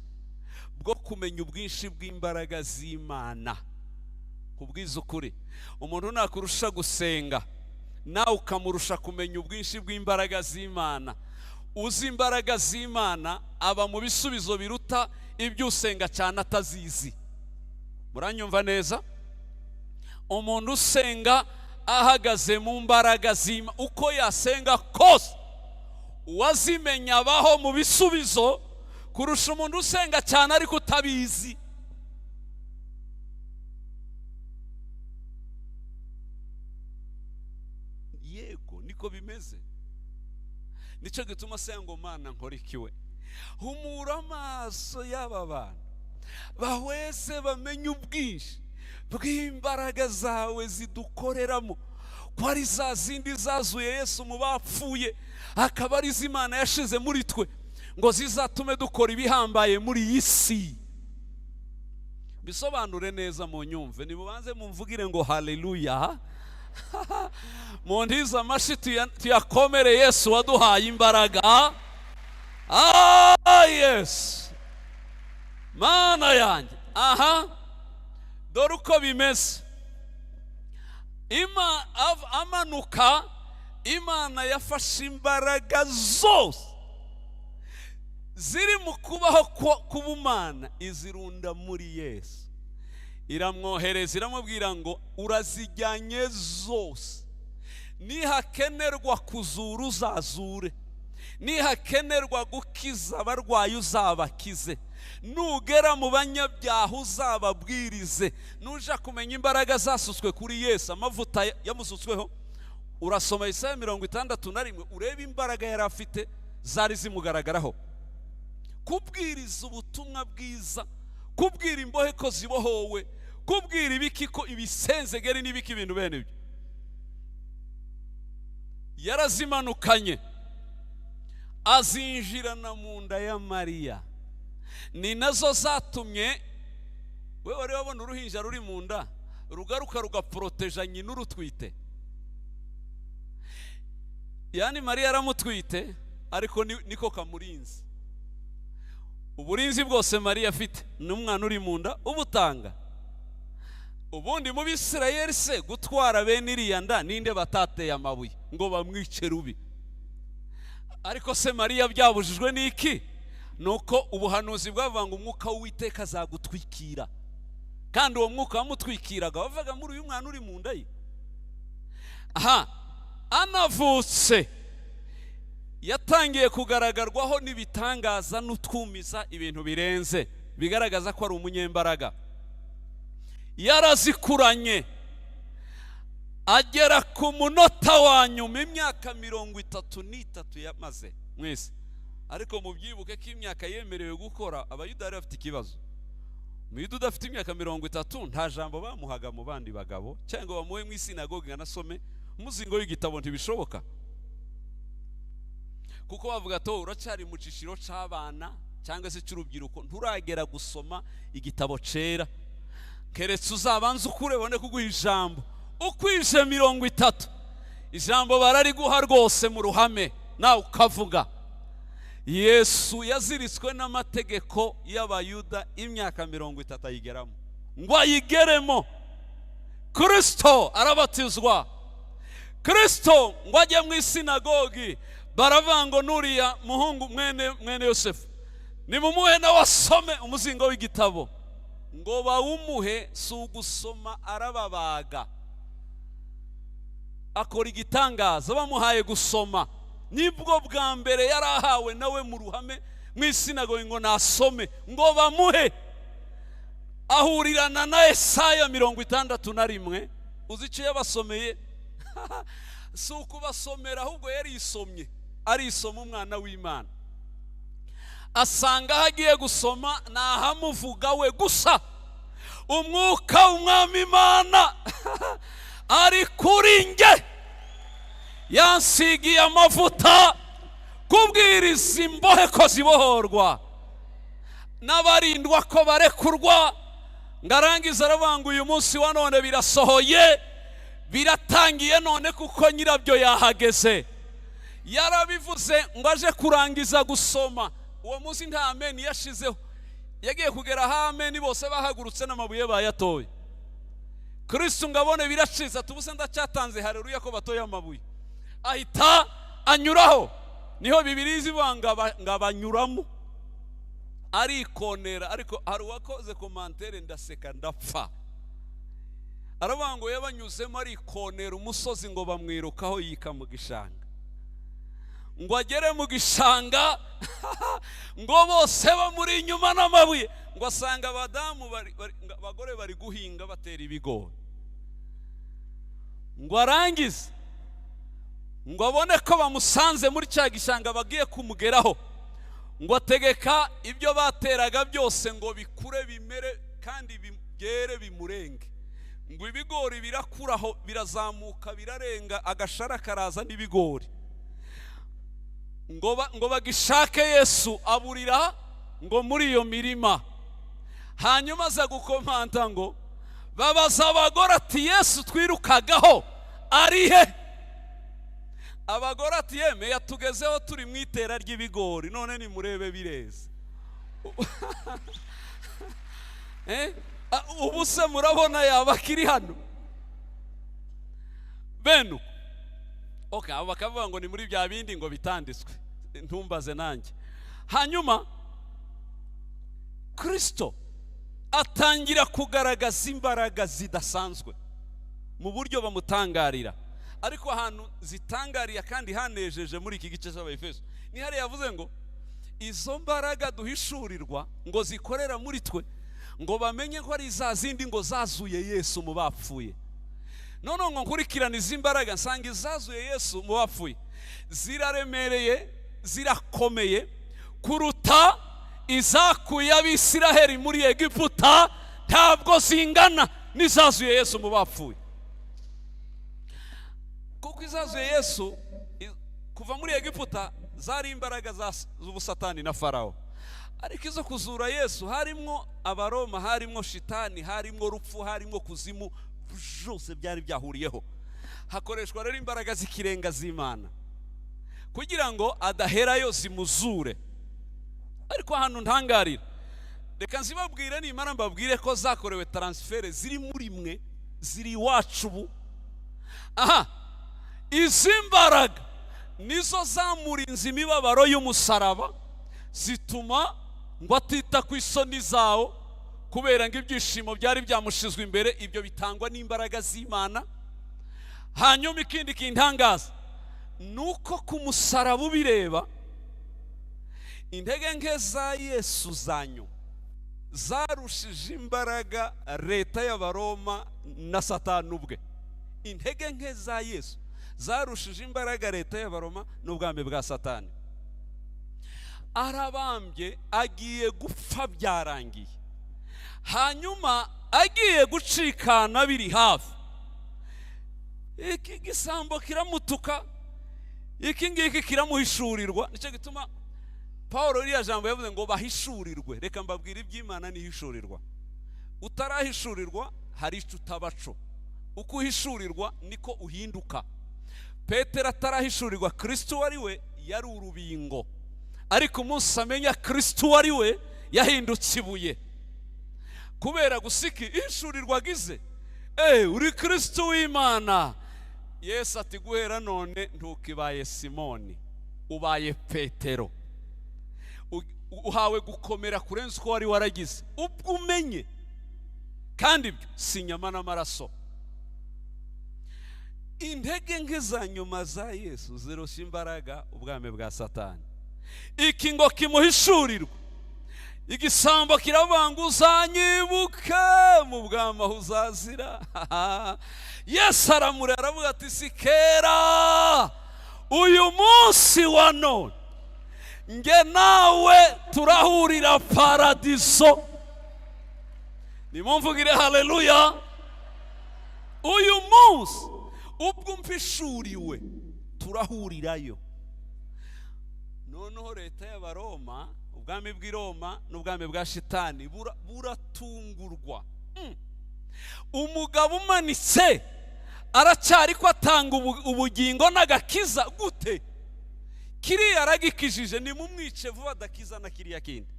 bwo kumenya ubwinshi bw'imbaraga z'Imana. Kubwiza ukuri, umuntu nakurusha gusenga, nawe ukamurusha kumenya ubwinshi bw'imbaraga z'Imana, uzi imbaraga z'Imana aba mu bisubizo biruta ibyo usenga cyane atazizi. Muranyumva neza? Umuntu usenga ahagaze mu mbaraga z'Imana, uko yasenga kose, uwazimenya abaho mu bisubizo kurusha umuntu usenga cyane ariko utabizi. Yego, niko bimeze. Nicyo gituma asenga ngo: "Mana, nkora ikiwe? Humura amaso y'aba bantu, bahweze bamenye ubwinshi bw'imbaraga zawe zidukoreramo, ko ari za zindi zazuye Yesu mu bapfuye, akaba ari zo Imana yashize muri twe ngo zizatume dukora ibihambaye muri iyi si." Bisobanure neza mu nyumve, nimubanze mumvugire ngo haleluya, muntize amashi, tuyakomere Yesu waduhaye imbaraga. Yesu Mana yanjye! Aha dore uko bimeze. Amanuka, Imana yafashe imbaraga zose ziri mu kubaho k'ubumana, izirunda muri Yesu, iramwohereza, iramubwira ngo: "Urazijyanye zose, nihakenerwa kuzura uzazure, nihakenerwa gukiza abarwayi uzabakize, nugera mu banyabyaha uzababwirize." Nuja kumenya imbaraga zasutswe kuri Yesu, amavuta yamusutsweho, urasoma Yesaya 61, urebe imbaraga yari afite zari zimugaragaraho. Kubwiriza ubutumwa bwiza, kubwira imbohe ko zibohowe, kubwira ibiki ko ibisenzegeri n'ibiki, ibintu bene ibyo yarazimanukanye, azinjirana mu nda ya Mariya. Ni nazo zatumye we wari wabona uruhinja ruri mu nda rugaruka rugaporoteja nyina urutwite. Yani Mariya aramutwite, ariko niko kamurinze. Uburinzi bwose Mariya afite n'umwana uri mu nda ubutanga. Ubundi mu Bisirayeli se gutwara bene iriya nda, ninde batateye amabuye ngo bamwice rubi? Ariko se Mariya byabujijwe n'iki? Ni uko ubuhanuzi bwavuga ngo umwuka w'Uwiteka azagutwikira, kandi uwo mwuka wamutwikiraga wavaga muri uyu mwana uri mu nda ye. Aha anavutse yatangiye kugaragarwaho n'ibitangaza n'utwumiza, ibintu birenze bigaragaza ko ari umunyembaraga. Yarazikuranye agera ku munota wa nyuma, imyaka 33 yamaze mwese. Ariko mubyibuke ko imyaka yemerewe gukora, Abayuda bari bafite ikibazo. Umuyuda udafite imyaka 30 nta jambo bamuhaga mu bandi bagabo, cyangwa bamuhe mu isinagogi ngo anasome umuzingo w'igitabo, ntibishoboka, kuko bavuga ati: "Uracyari mu cyiciro cy'abana cyangwa se cy'urubyiruko, nturagera gusoma igitabo cera, keretse uzabanza ukure ubone kuguha ijambo." Ukwije 30, ijambo barariguha rwose mu ruhame, nawe ukavuga. Yesu yaziritswe n'amategeko y'Abayuda imyaka 30 ayigeramo. Ngo ayigeremo, Kirisito arabatizwa. Kirisito ngo ajye mu isinagogi, baravuga ngo: "Nuriya muhungu mwene Yosefu, nimumuhe nawe asome umuzingo w'igitabo." Ngo bawumuhe, si ugusoma, arababaga, akora igitangaza. Bamuhaye gusoma, nibwo bwa mbere yari ahawe nawe mu ruhame mu isinagogi ngo nasome. Ngo bamuhe, ahurirana na Esaya 61. Uzi icyo yabasomeye? Si ukubasomera, ahubwo yarisomye, arisoma umwana w'Imana, asanga aho agiye gusoma ni ahamuvuga we gusa. "Umwuka w'Umwami Imana ari kuri nge, yansigiye amavuta kubwiriza imbohe ko zibohorwa, n'abarindwa ko barekurwa." Ngo arangize aravuga ngo: "Uyu munsi wa none birasohoye, biratangiye none, kuko nyirabyo yahageze." Yarabivuze ngo aje kurangiza gusoma, uwo munsi nta ameni yashizeho. Yagiye kugera aho ameni bose bahagurutse n'amabuye bayatoye. Kirisitu ngo abone biracitse, ati: "Ubuse ndacyatanze hareruya ko batoye amabuye?" Ahita anyuraho. Niho Bibiri zivuga ngo abanyuramo arikonera. Ariko hari uwakoze commentaire ndaseka ndapfa, aravuga ngo yabanyuzemo arikonera umusozi, ngo bamwirukaho yika mu gishanga. Ngo agere mu gishanga, ngo bose bamuri inyuma n'amabuye, ngo asanga abadamu, abagore bari guhinga batera ibigori. Ngo arangize, ngo abone ko bamusanze muri cya gishanga bagiye kumugeraho, ngo ategeka ibyo bateraga byose ngo bikure, bimere kandi byere bimurenge. Ngo ibigori birakuraho, birazamuka, birarenga, agashara karaza n'ibigori. Ngo bagishake Yesu, aburira ngo muri iyo mirima. Hanyuma aza gukomanta ngo babaza abagore ati: "Yesu twirukagaho ari he?" Abagore ati: "Yeme, yatugezeho turi mu itera ry'ibigori, none nimurebe bireze. Ubu se murabona yaba akiri hano?" Bene uko. Okay, abo bakavuga ngo ni muri bya bindi ngo bitanditswe, ntumbaze nanjye. Hanyuma Kirisito atangira kugaragaza imbaraga zidasanzwe mu buryo bamutangarira. Ariko ahantu zitangariye kandi hanejeje muri iki gice cy'Abayefeso ni hariya yavuze ngo izo mbaraga duhishurirwa ngo zikorera muri twe, ngo bamenye ko ari za zindi ngo zazuye Yesu mu bapfuye. None ngo nkurikirane izi mbaraga, nsanga izazuye Yesu mu bapfuye ziraremereye, zirakomeye kuruta izakuye Abisiraheli muri Egiputa. Ntabwo zingana n'izazuye Yesu mu bapfuye, kuko izazuye Yesu kuva muri Egiputa zari imbaraga z'ubusatani na Farawo, ariko izo kuzura Yesu harimwo Abaroma, harimwo shitani, harimwo rupfu, harimwo kuzimu, byose byari byahuriyeho. Hakoreshwa rero imbaraga z'ikirenga z'Imana kugira ngo adaherayo zimuzure. Ariko ahantu ntangarira, reka nzibabwire, nimara mbabwire ko zakorewe transfert, ziri muri mwe, ziri iwacu ubu. Aha izi mbaraga nizo zamurinze imibabaro y'umusaraba, zituma ngo atita ku isoni zawo, kubera ngo ibyishimo byari byamushizwe imbere. Ibyo bitangwa n'imbaraga z'Imana. Hanyuma ikindi kintangaza ni uko ku musaraba ubireba, intege nke za Yesu za nyuma zarushije imbaraga leta y'Abaroma na Satani ubwe. Intege nke za Yesu zarushije imbaraga leta y'Abaroma n'ubwami bwa Satani. Arabambye, agiye gupfa, byarangiye, hanyuma agiye gucikana, biri hafi, iki gisambo kiramutuka, iki ngiki kiramuhishurirwa. Nicyo gituma Paul ririya jambo yavuze ngo bahishurirwe. Reka mbabwire, iby'Imana nihishurirwa. Utarahishurirwa hari icyo utabaco, uko uhishurirwa niko uhinduka. Petero atarahishurirwa Kristo uwo ari we, yari urubingo, ariko umunsi amenya Kristo uwo ari we, yahindutse ibuye. Kubera gusiki ihishurirwa agize: "Uri Kristo w'Imana." Yesu ati: "Guhera none ntukibaye Simoni, ubaye Petero." Uhawe gukomera kurenza uko wari waragize ubwo umenye. Kandi ibyo si inyama n'amaraso. Intege nke za nyuma za Yesu zirusha imbaraga ubwami bwa Satani. Iki ngo kimuhishurirwe, igisambo kiravuga ngo: "Uzanyibuke mu bwami aho uzazira." Yesu aramureba, aravuga ati: "Si kera, uyu munsi wa none nge nawe turahurira paradiso." Nimumvugire haleluya! Uyu munsi ubwo mpishuriwe, turahurirayo. Noneho leta y'Abaroma, ubwami bw'i Roma n'ubwami bwa Shitani buratungurwa. Umugabo umanitse aracyari ko atanga ubugingo n'agakiza gute? Kiriya aragikijije, nimumwice vuba adakiza na kiriya kindi.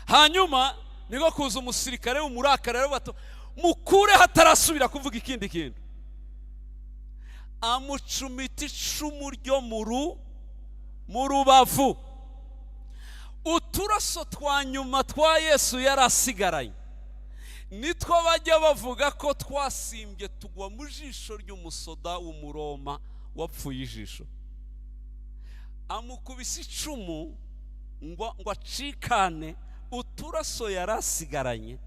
Hanyuma niko kuza umusirikare w'umurakara rero, bato mukure hatarasubira kuvuga ikindi kintu, amucumita icumu ryo mu rubavu. Uturaso twa nyuma twa Yesu yari asigaranye nitwo bajya bavuga ko twasimbye tugwa mu jisho ry'umusoda w'Umuroma wapfuye ijisho. Amukubise icumu ngo acikane, uturaso yari asigaranye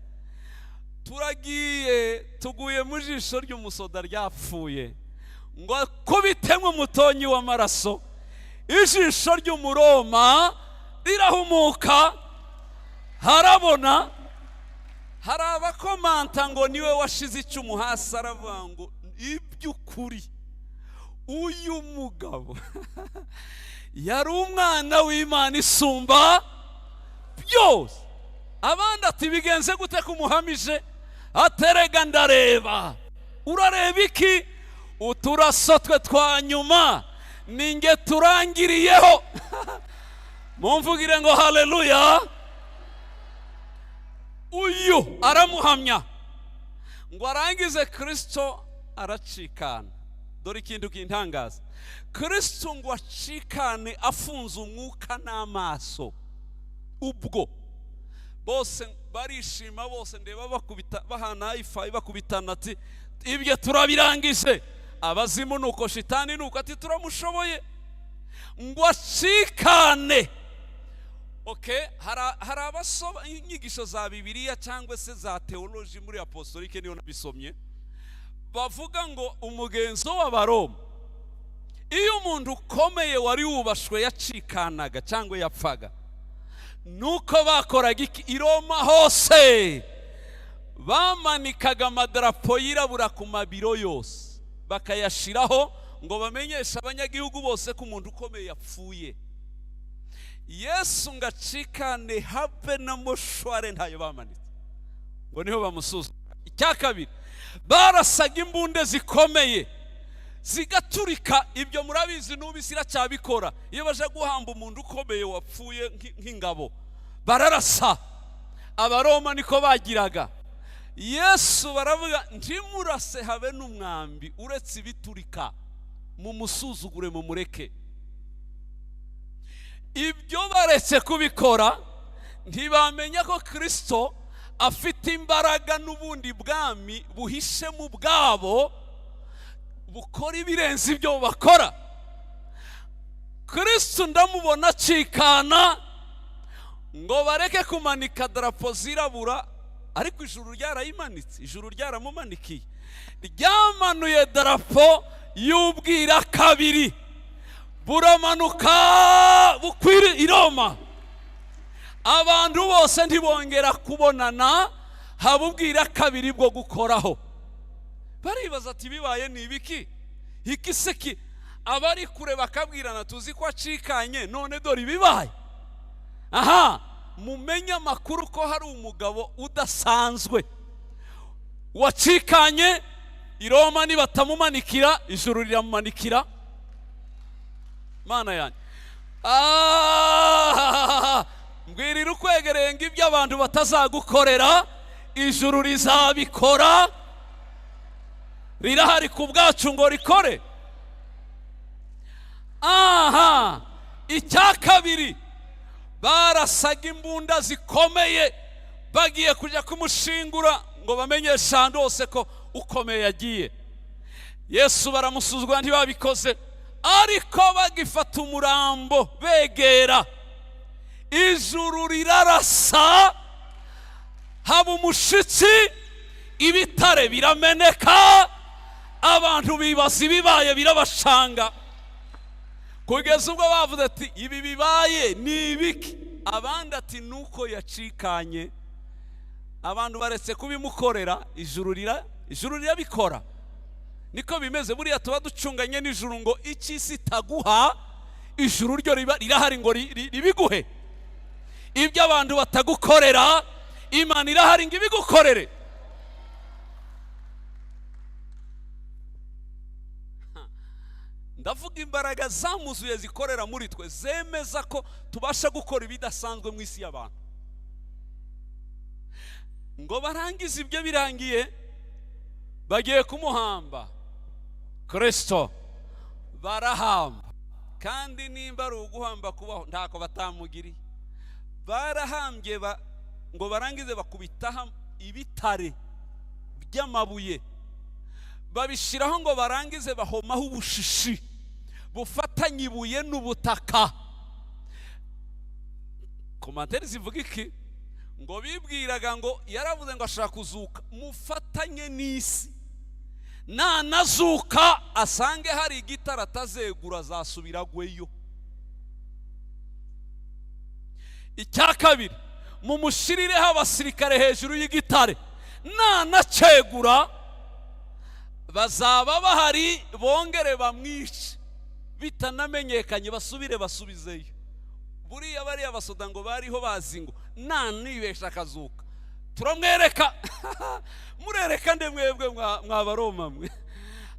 turagiye tuguye mu jisho ry'umusoda ryapfuye, ngo akubitemo umutonyi w'amaraso, ijisho ry'Umuroma rirahumuka, harabona. Hari abakomanta ngo niwe washize icumu hasi, aravuga ngo: "Iby'ukuri uyu mugabo yari umwana w'Imana isumba byose." Abandi ati: "Bigenze gute kumuhamije?" Aterega ndareba. "Urareba iki?" "Uturaso twe twa nyuma ninge turangiriyeho." Mumvugire ngo haleluya! Uyu aramuhamya ngo arangize, Kirisito aracikana. Dore ikintu kintangaza: Kirisito ngo acikane afunze umwuka n'amaso, ubwo bose barishima, bose ndeba bakubita, bahana high five, bakubitana ati: "Ibyo turabirangije." Abazimu nuko, Shitani nuko, ati: "Turamushoboye." Ngo acikane. Okay, hari abasoma inyigisho za Bibiliya cyangwa se za teoloji muri apostolike, niyo nabisomye, bavuga ngo umugenzo w'Abaroma, iyo umuntu ukomeye wari wubashwe yacikanaga cyangwa yapfaga, nuko bakoraga iki? I Roma hose bamanikaga amadarapo yirabura ku mabiro yose, bakayashiraho ngo bamenyeshe abanyagihugu bose ko umuntu ukomeye yapfuye. Yesu ngo acikane, habe na mortuaire ntayo bamanitse, ngo niho bamusuzuma. Icya kabiri, barasaga imbunde zikomeye. Zigaturika. Ibyo murabizi, n'ubu isi iracyabikora. Iyo baje guhamba umuntu ukomeye wapfuye nk'ingabo, bararasa. Abaroma niko bagiraga. Yesu baravuga: "Ntimurase habe n'umwambi uretse ibiturika, mumusuzugure, mumureke." Ibyo baretse kubikora, ntibamenya ko Kirisito afite imbaraga n'ubundi bwami buhishe mu bwabo, bukora ibirenze ibyo bakora. Kirisito ndamubona acikana ngo bareke kumanika darapo zirabura, ariko ijuru ryarayimanitse, ijuru ryaramumanikiye, ryamanuye darapo y'ubwira kabiri, buramanuka bukwira i Roma. Abantu bose ntibongera kubonana, haba ubwira kabiri bwo gukoraho. Baribaza ati: "Bibaye ni ibiki iki se ki?" Abari kure bakabwirana: "Tuzi ko acikanye, none dore ibibaye." Aha mumenye amakuru ko hari umugabo udasanzwe wacikanye i Roma. Nibatamumanikira, ijuru riramumanikira. Mana yanjye! Mbwirira ukwegereye ngo ibyo abantu batazagukorera, ijuru rizabikora. Rirahari ku bwacu ngo rikore. Aha, icya kabiri, barasaga imbunda zikomeye bagiye kujya kumushingura ngo bamenyeshe ahantu hose ko ukomeye yagiye. Yesu baramusuzugura, ntibabikoze. Ariko bagifata umurambo begera, ijuru rirarasa, haba umushitsi, ibitare birameneka. Abantu bibaza ibibaye, birabashanga, kugeza ubwo bavuze ati: "Ibi bibaye ni ibiki?" Abandi ati: "Nuko yacikanye." Abantu baretse kubimukorera, ijuru rirabikora. Niko bimeze. Buriya tuba ducunganye n'ijuru ngo icy'isi itaguha, ijuru ryo riba rirahari ngo ribiguhe. Ibyo abantu batagukorera, Imana irahari ngo ibigukorere. Ndavuga imbaraga zamuzuye zikorera muri twe, zemeza ko tubasha gukora ibidasanzwe mu isi y'abantu. Ngo barangize ibyo, birangiye bagiye kumuhamba. Kirisito barahamba, kandi nimba ari uguhamba kubaho, ntako batamugiriye. Barahambye, ngo barangize bakubitaho ibitare by'amabuye, babishyiraho, ngo barangize bahomaho ubushishi bufatanye ibuye n'ubutaka. Commentaires zivuga iki? Ngo bibwiraga ngo yaravuze ngo ashaka kuzuka, mufatanye n'isi, nanazuka asange hari igitare atazegura, azasubira agweyo. Icya kabiri, mumushirireho abasirikare hejuru y'igitare, nanacegura bazaba bahari bongere bamwice, bitanamenyekanye, basubire basubizeyo. Buriya bariya basoda ngo bariho bazi ngo nanibesha akazuka turamwereka. Murereka nde mwebwe mwabaroma mwe?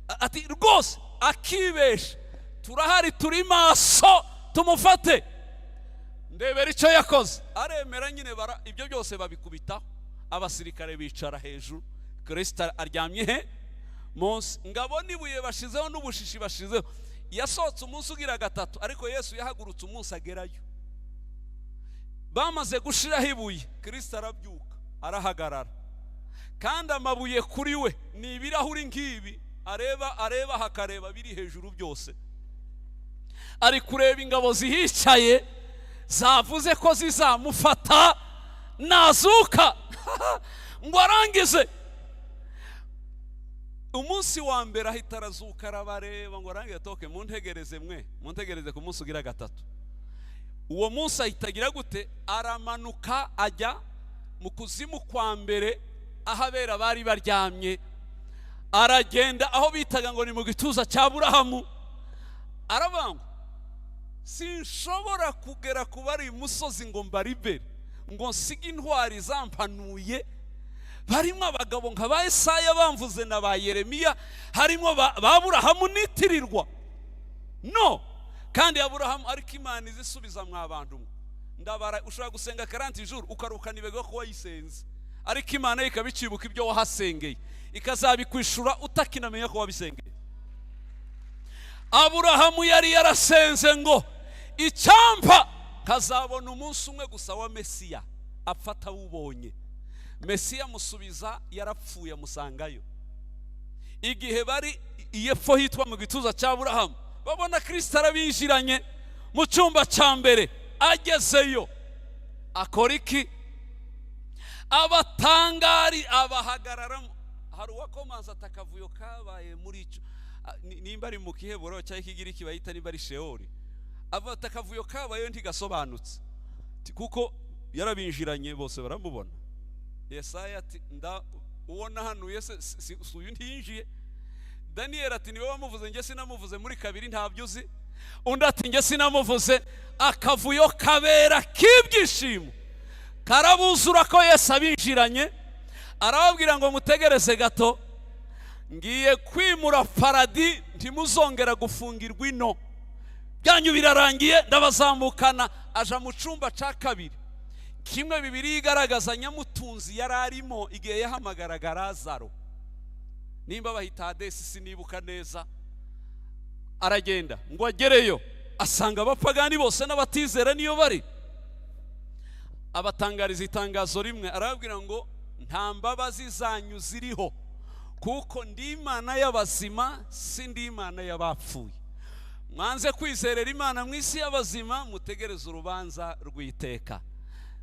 Ati rwose akibesha turahari, turi maso, tumufate. Ndebera icyo yakoze, aremera nyine, bara ibyo byose babikubitaho, abasirikare bicara hejuru, Kirisito aryamye he? Munsi. Ngabona ibuye bashizeho n'ubushishi bashizeho. Yasohotse umunsi ugira gatatu, ariko Yesu yahagurutse umunsi agerayo. Bamaze gushiraho ibuye, Kirisito arabyuka, arahagarara. Kandi amabuye kuri we ni ibirahuri nk'ibi, areba, areba, hakareba biri hejuru byose. Ari kureba ingabo zihicaye zavuze ko zizamufata nazuka. Ngo arangize umunsi wa mbere ahita arazuka, arabareba, ngo arangize toke: "Muntegereze mwe, muntegereze ku munsi ugira gatatu." Uwo munsi ahita agira gute? Aramanuka ajya mu kuzimu kwa mbere, aho abera bari baryamye. Aragenda aho bitaga ngo ni mu gituza cya Burahamu. Aravuga ngo: "Sinshobora kugera ku bari imusozi ngo mbaribere, ngo nsige intwari zampanuye." Barimo abagabo nka ba Esaya bamvuze na ba Yeremiya, harimo ba Aburahamu nitirirwa. No kandi Aburahamu, ariko Imana izisubiza mwa bantu mwe. Ndabara ushobora gusenga 40 jours ukarukana ibego ko wayisenze, ariko Imana yo ikabicibuka ibyo wahasengeye, ikazabikwishura utakinamenya ko wabisengeye. Aburahamu yari yarasenze ngo icyampa kazabona umunsi umwe gusa wa Mesiya, apfa atawubonye. Mesiya amusubiza yarapfuye, amusangayo. Igihe bari iyepfo hitwa mu gituza cya Aburahamu, babona Kirisito arabinjiranye mu cyumba cya mbere. Agezeyo akora iki? Abatangari abahagararamo. Hari uwakomanza ati akavuyo kabaye muri icyo, nimba ari mu Giheburayo cyangwa Ikigiriki bayita, nimba ari Shewoli, avuga ati akavuyo kabayeyo ntigasobanutse. Ati, kuko yarabinjiranye bose baramubona. Yesaya ati nda uwo nahanuye se si uyu ntiyinjiye? Daniyeli ati niwe wamuvuze, njye sinamuvuze, muri kabiri ntabyo uzi. Undi ati njye sinamuvuze. Akavuyo kabera k'ibyishimo karabuzura ko Yesu abinjiranye. Arababwira ngo mutegereze gato, ngiye kwimura paradis, ntimuzongera gufungirwa ino, byanyu birarangiye, ndabazamukana. Aja mu cyumba cya kabiri, kimwe Bibiri igaragaza nyamutunzi yari arimo igihe yahamagaraga Lazaro, nimba bahita Hadesi sinibuka neza. Aragenda ngo agereyo asanga abapagani bose n'abatizera niyo bari. Abatangariza itangazo rimwe, arababwira ngo nta mbabazi zanyu ziriho, kuko ndi Imana y'abazima, si ndi Imana y'abapfuye. Mwanze kwizerera Imana mu isi y'abazima, mutegereze urubanza rw'iteka.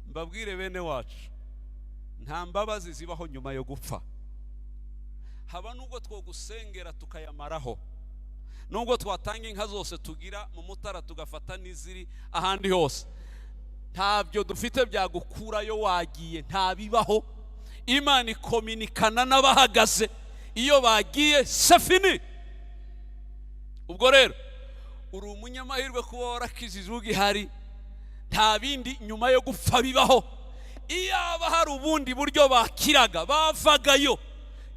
Mbabwire bene wacu, nta mbabazi zibaho nyuma yo gupfa. Haba nubwo twogusengera tukayamaraho, nubwo twatanga inka zose tugira mu Mutara, tugafata n'iziri ahandi hose, ntabyo dufite byagukurayo wagiye, ntabibaho. Imana ikominikana n'abahagaze, iyo bagiye c'est fini. Ubwo rero uri umunyamahirwe kuba warakijije ugihari. Nta bindi nyuma yo gupfa bibaho. Iyaba hari ubundi buryo bakiraga bavagayo,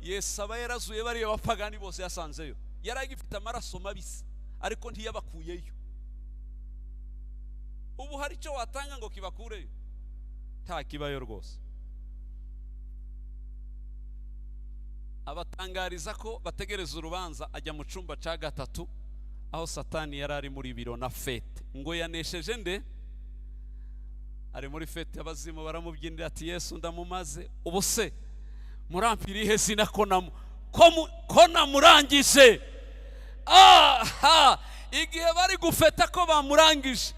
Yesu aba yarazuye bariya bapagani bose yasanzeyo, yari agifite amaraso mabisi, ariko ntiyabakuyeyo. Ubu hari icyo watanga ngo kibakureyo? Nta kibayo rwose. Abatangariza ko bategereza urubanza, ajya mu cyumba cya gatatu aho Satani yari ari muri biro na fête, ngo yanesheje nde? Ari muri fête, abazimu baramubyinira, ati Yesu ndamumaze, ubu se murampira ihe zina ko ko namurangije? Aha igihe bari gufeta ko bamurangije,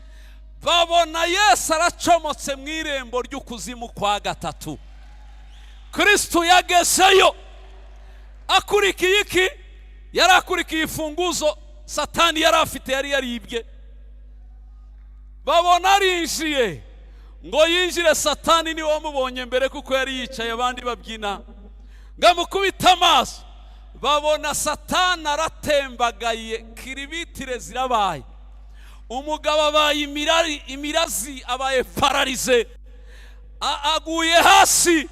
babona Yesu aracomotse mu irembo ry'ukuzimu kwa gatatu. Kristo yagezeyo akurikiye iki? Yari akurikiye imfunguzo Satani yari afite, yari yaribye. Babona arinjiye. Ngo yinjire, Satani niwe wamubonye mbere kuko yari yicaye abandi babyina, ngo amukubite amaso, babona Satani aratembagaye, kiribitire zirabaye, umugabo abaye imirari, imirazi, abaye paralysé, aguye hasi.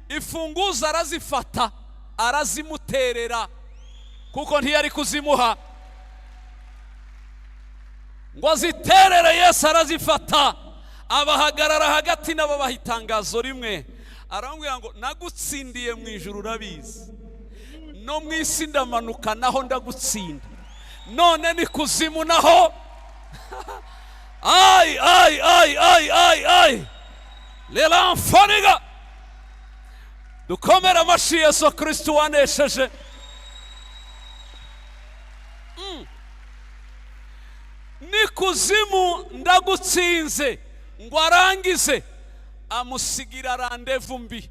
Imfunguzo arazifata arazimuterera, kuko ntiyari kuzimuha ngo aziterere. Yesu arazifata, abahagarara hagati, nabo baha itangazo rimwe. Arambwira ngo nagutsindiye mu ijuru urabizi, no mu isi ndamanuka naho ndagutsinda, none ni kuzimu naho. Ay ay ay ay ay ay, lelamfoniga. Dukomere amashyi Yesu Kristo wanesheje. Ni kuzimu ndagutsinze. Ngo arangize amusigira rendez-vous mbi.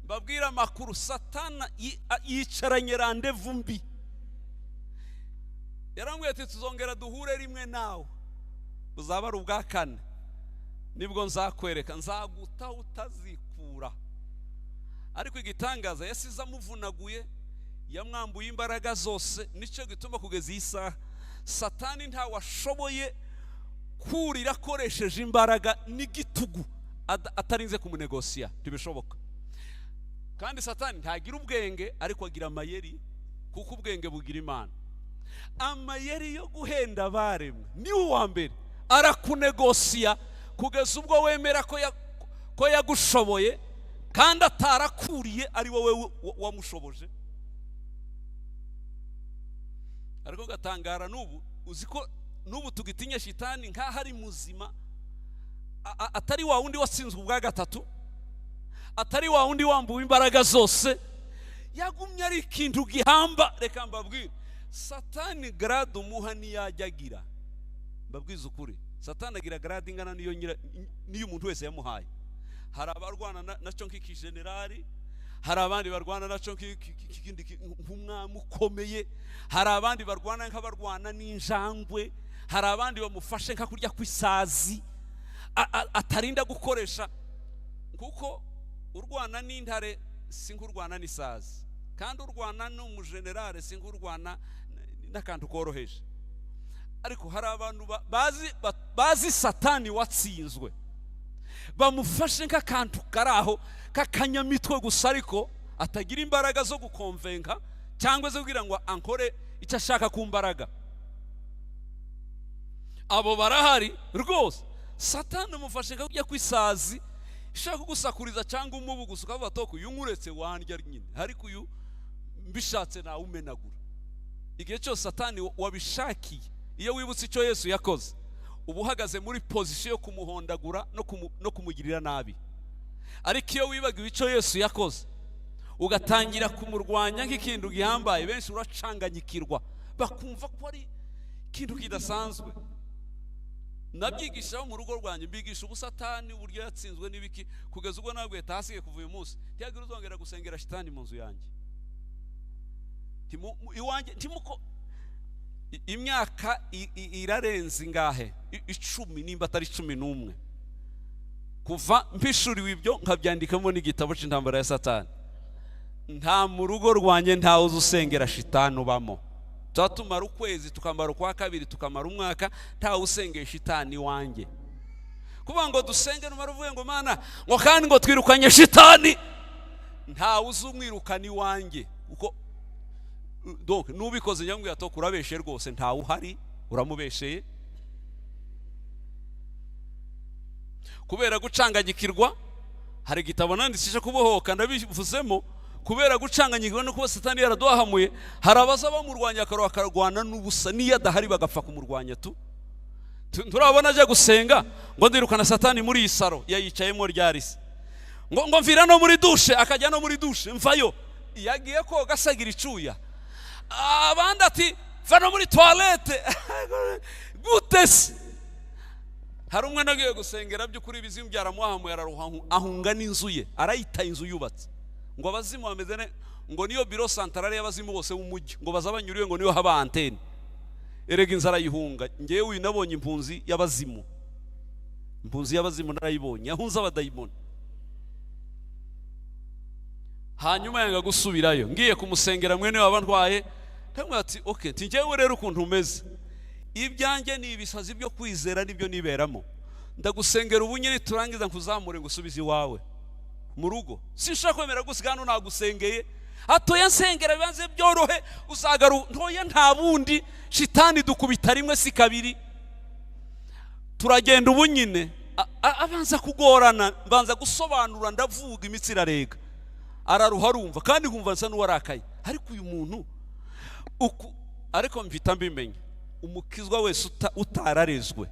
Mbabwire amakuru, Satana yicaranye rendez-vous mbi. Yarambwiye ati tuzongera duhure rimwe nawe, buzaba ari ubwa kane, nibwo nzakwereka, nzaguta utazikura. Ariko igitangaza, yasize amuvunaguye, yamwambuye imbaraga zose. Nicyo gituma kugeza iyi saha Satani ntawe ashoboye kurira akoresheje imbaraga n'igitugu atarinze kumunegosiya, ntibishoboka. Kandi Satani ntagira ubwenge, ariko agira amayeri, kuko ubwenge bugira Imana. Amayeri yo guhenda abaremwe niwe uwa mbere, arakunegosiya kugeza ubwo wemera ko yagushoboye kandi atarakuriye, ari wowe wamushoboje. Ariko gatangara n'ubu, uzi ko n'ubu tugitinya shitani nk'aho ari muzima, atari wa wundi watsinzwe ubwa gatatu, atari wa wundi wambuwe imbaraga zose, yagumye ari ikintu gihamba. Reka mbabwire, Satani grade umuha niyajya agira, mbabwize ukuri, Satani agira grade ingana n'iyo umuntu wese yamuhaye. Hari abarwana nacyo nk'ikijenerali, hari abandi barwana nacyo nk'umwami ukomeye, hari abandi barwana nk'abarwana n'injangwe, hari abandi bamufashe nka kurya kw'isazi, atarinda gukoresha, kuko urwana n'intare si nk'urwana n'isazi, kandi urwana n'umujenerale si nk'urwana n'akantu koroheje. Ariko hari abantu bazi Satani watsinzwe, bamufashe nk'akantu kari aho k'akanyamitwe gusa, ariko atagira imbaraga zo gukonvenka cyangwa zo kugira ngo ankore icyo ashaka ku mbaraga. Abo barahari rwose. Satani amufashe nka kujya kw'isazi ishaka kugusakuriza cyangwa umubu gusa, ukavuga toko uyu nkuretse wandya nyine, ariko uyu mbishatse nawumenagura. Igihe cyose Satani wabishakiye, iyo wibutse icyo Yesu yakoze, uba uhagaze muri pozisiyo yo kumuhondagura no kumugirira nabi. Ariko iyo wibagiwe icyo Yesu yakoze, ugatangira kumurwanya nk'ikintu gihambaye, benshi uracanganyikirwa, bakumva ko ari ikintu kidasanzwe. Nabyigishaho mu rugo rwanjye, mbigisha ubusatani uburyo yatsinzwe n'ibiki, kugeza ubwo nabwiye tahasigaye kuva uyu munsi ntiyagira uzongera gusengera shitani mu nzu yanjye. Iwanjye ntimuko imyaka irarenze ingahe? 10 nimba atari 11, kuva mpishuriwe ibyo nkabyandikamo n'igitabo cy'intambara ya Satani. Nta mu rugo rwanjye ntawe uzi usengera shitani ubamo. Tuba tumara ukwezi, tukamara ukwa kabiri, tukamara umwaka, ntawe usengera shitani iwanjye. Kuvuga ngo dusenge numara uvuye ngo Mana ngo kandi ngo twirukanye shitani, ntawe uzi umwirukana iwanjye. Kuko donc nubikoze nyamubwira ati urabeshe rwose, ntawe uhari, uramubesheye. Kubera gucanganyikirwa, hari igitabo nanditse cyo kubohoka ndabivuzemo. Kubera gucanganyikirwa no kuba Satani yaraduhahamuye, hari abaza bamurwanya akarwana n'ubusa, niyo adahari bagapfa kumurwanya tu. Turabona ajya gusenga ngo ndirukana Satani muri iyi saro yayicayemo ryarisi, ngo mvira no muri dushe, akajya no muri dushe mvayo, yagiye koga asagira icuya. Abandi ati va no muri toilette. Gute se? Hari umwe nagiye gusengera by'ukuri ibizimu byaramuhamuye, araruha ahunga n'inzu ye, arayita inzu yubatse, ngo abazimu bameze ne, ngo niyo biro santarare y'abazimu bose b'umujyi, ngo bazabanyuriwe, ngo niyo haba antene. Erega inzara ayihunga. Ngewe uyu nabonye impunzi y'abazimu, impunzi y'abazimu narayibonye, yahunze abadayimoni. Hanyuma yanga gusubirayo, ngiye kumusengera mwene waba ntwaye, ndamubwira ati okay, nti ngewe rero ukuntu umeze, ibyanjye ni ibisazi byo kwizera nibyo niberamo, ndagusengera ubu nyine turangiza nkuzamure ngusubize iwawe mu rugo, sinshaka kwemera gusiga hano nagusengeye. Atoya nsengera bibanze byorohe, uzagaru ntoya nta bundi, shitani dukubita rimwe si kabiri. Turagenda ubu nyine, abanza kugorana, mbanza gusobanura, ndavuga imitsi irarega, araruha arumva, kandi nkumva nsa n'uwarakaye. Ariko uyu muntu uku, ariko mpita mbimenya, umukizwa wese utararezwe,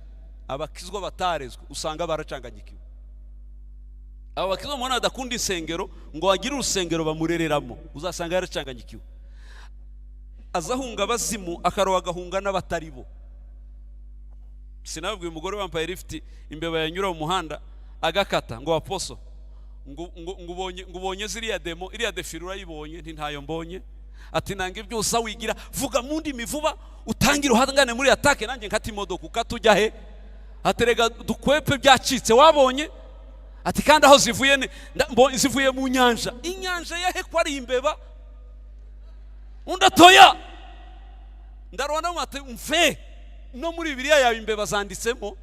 abakizwa batarezwe usanga baracanganyikiwe. Aba bakizwa mubona badakunda insengero ngo bagire urusengero bamurereramo, uzasanga yaracanganyikiwe. Azahunga abazimu, akaroha agahunga n'abatari bo. Sinababwiye umugore wambaye lift, imbeba yanyura mu muhanda agakata ngo aposo, ngo ubonye ziriya demo, iriya defile urayibonye? Nti ntayo mbonye. Ati nanga ibyo usa wigira, vuga mu ndimi vuba, utangire uhangane muri atake, nanjye nkata imodoka ukatujya he? Aterega dukwepe byacitse wabonye? Ati kandi aho zivuye ni, zivuye mu nyanja. Inyanja yahe ko ari imbeba? Undi atoya. Ndarwana ati mve no muri Bibiliya yawe imbeba zanditsemo,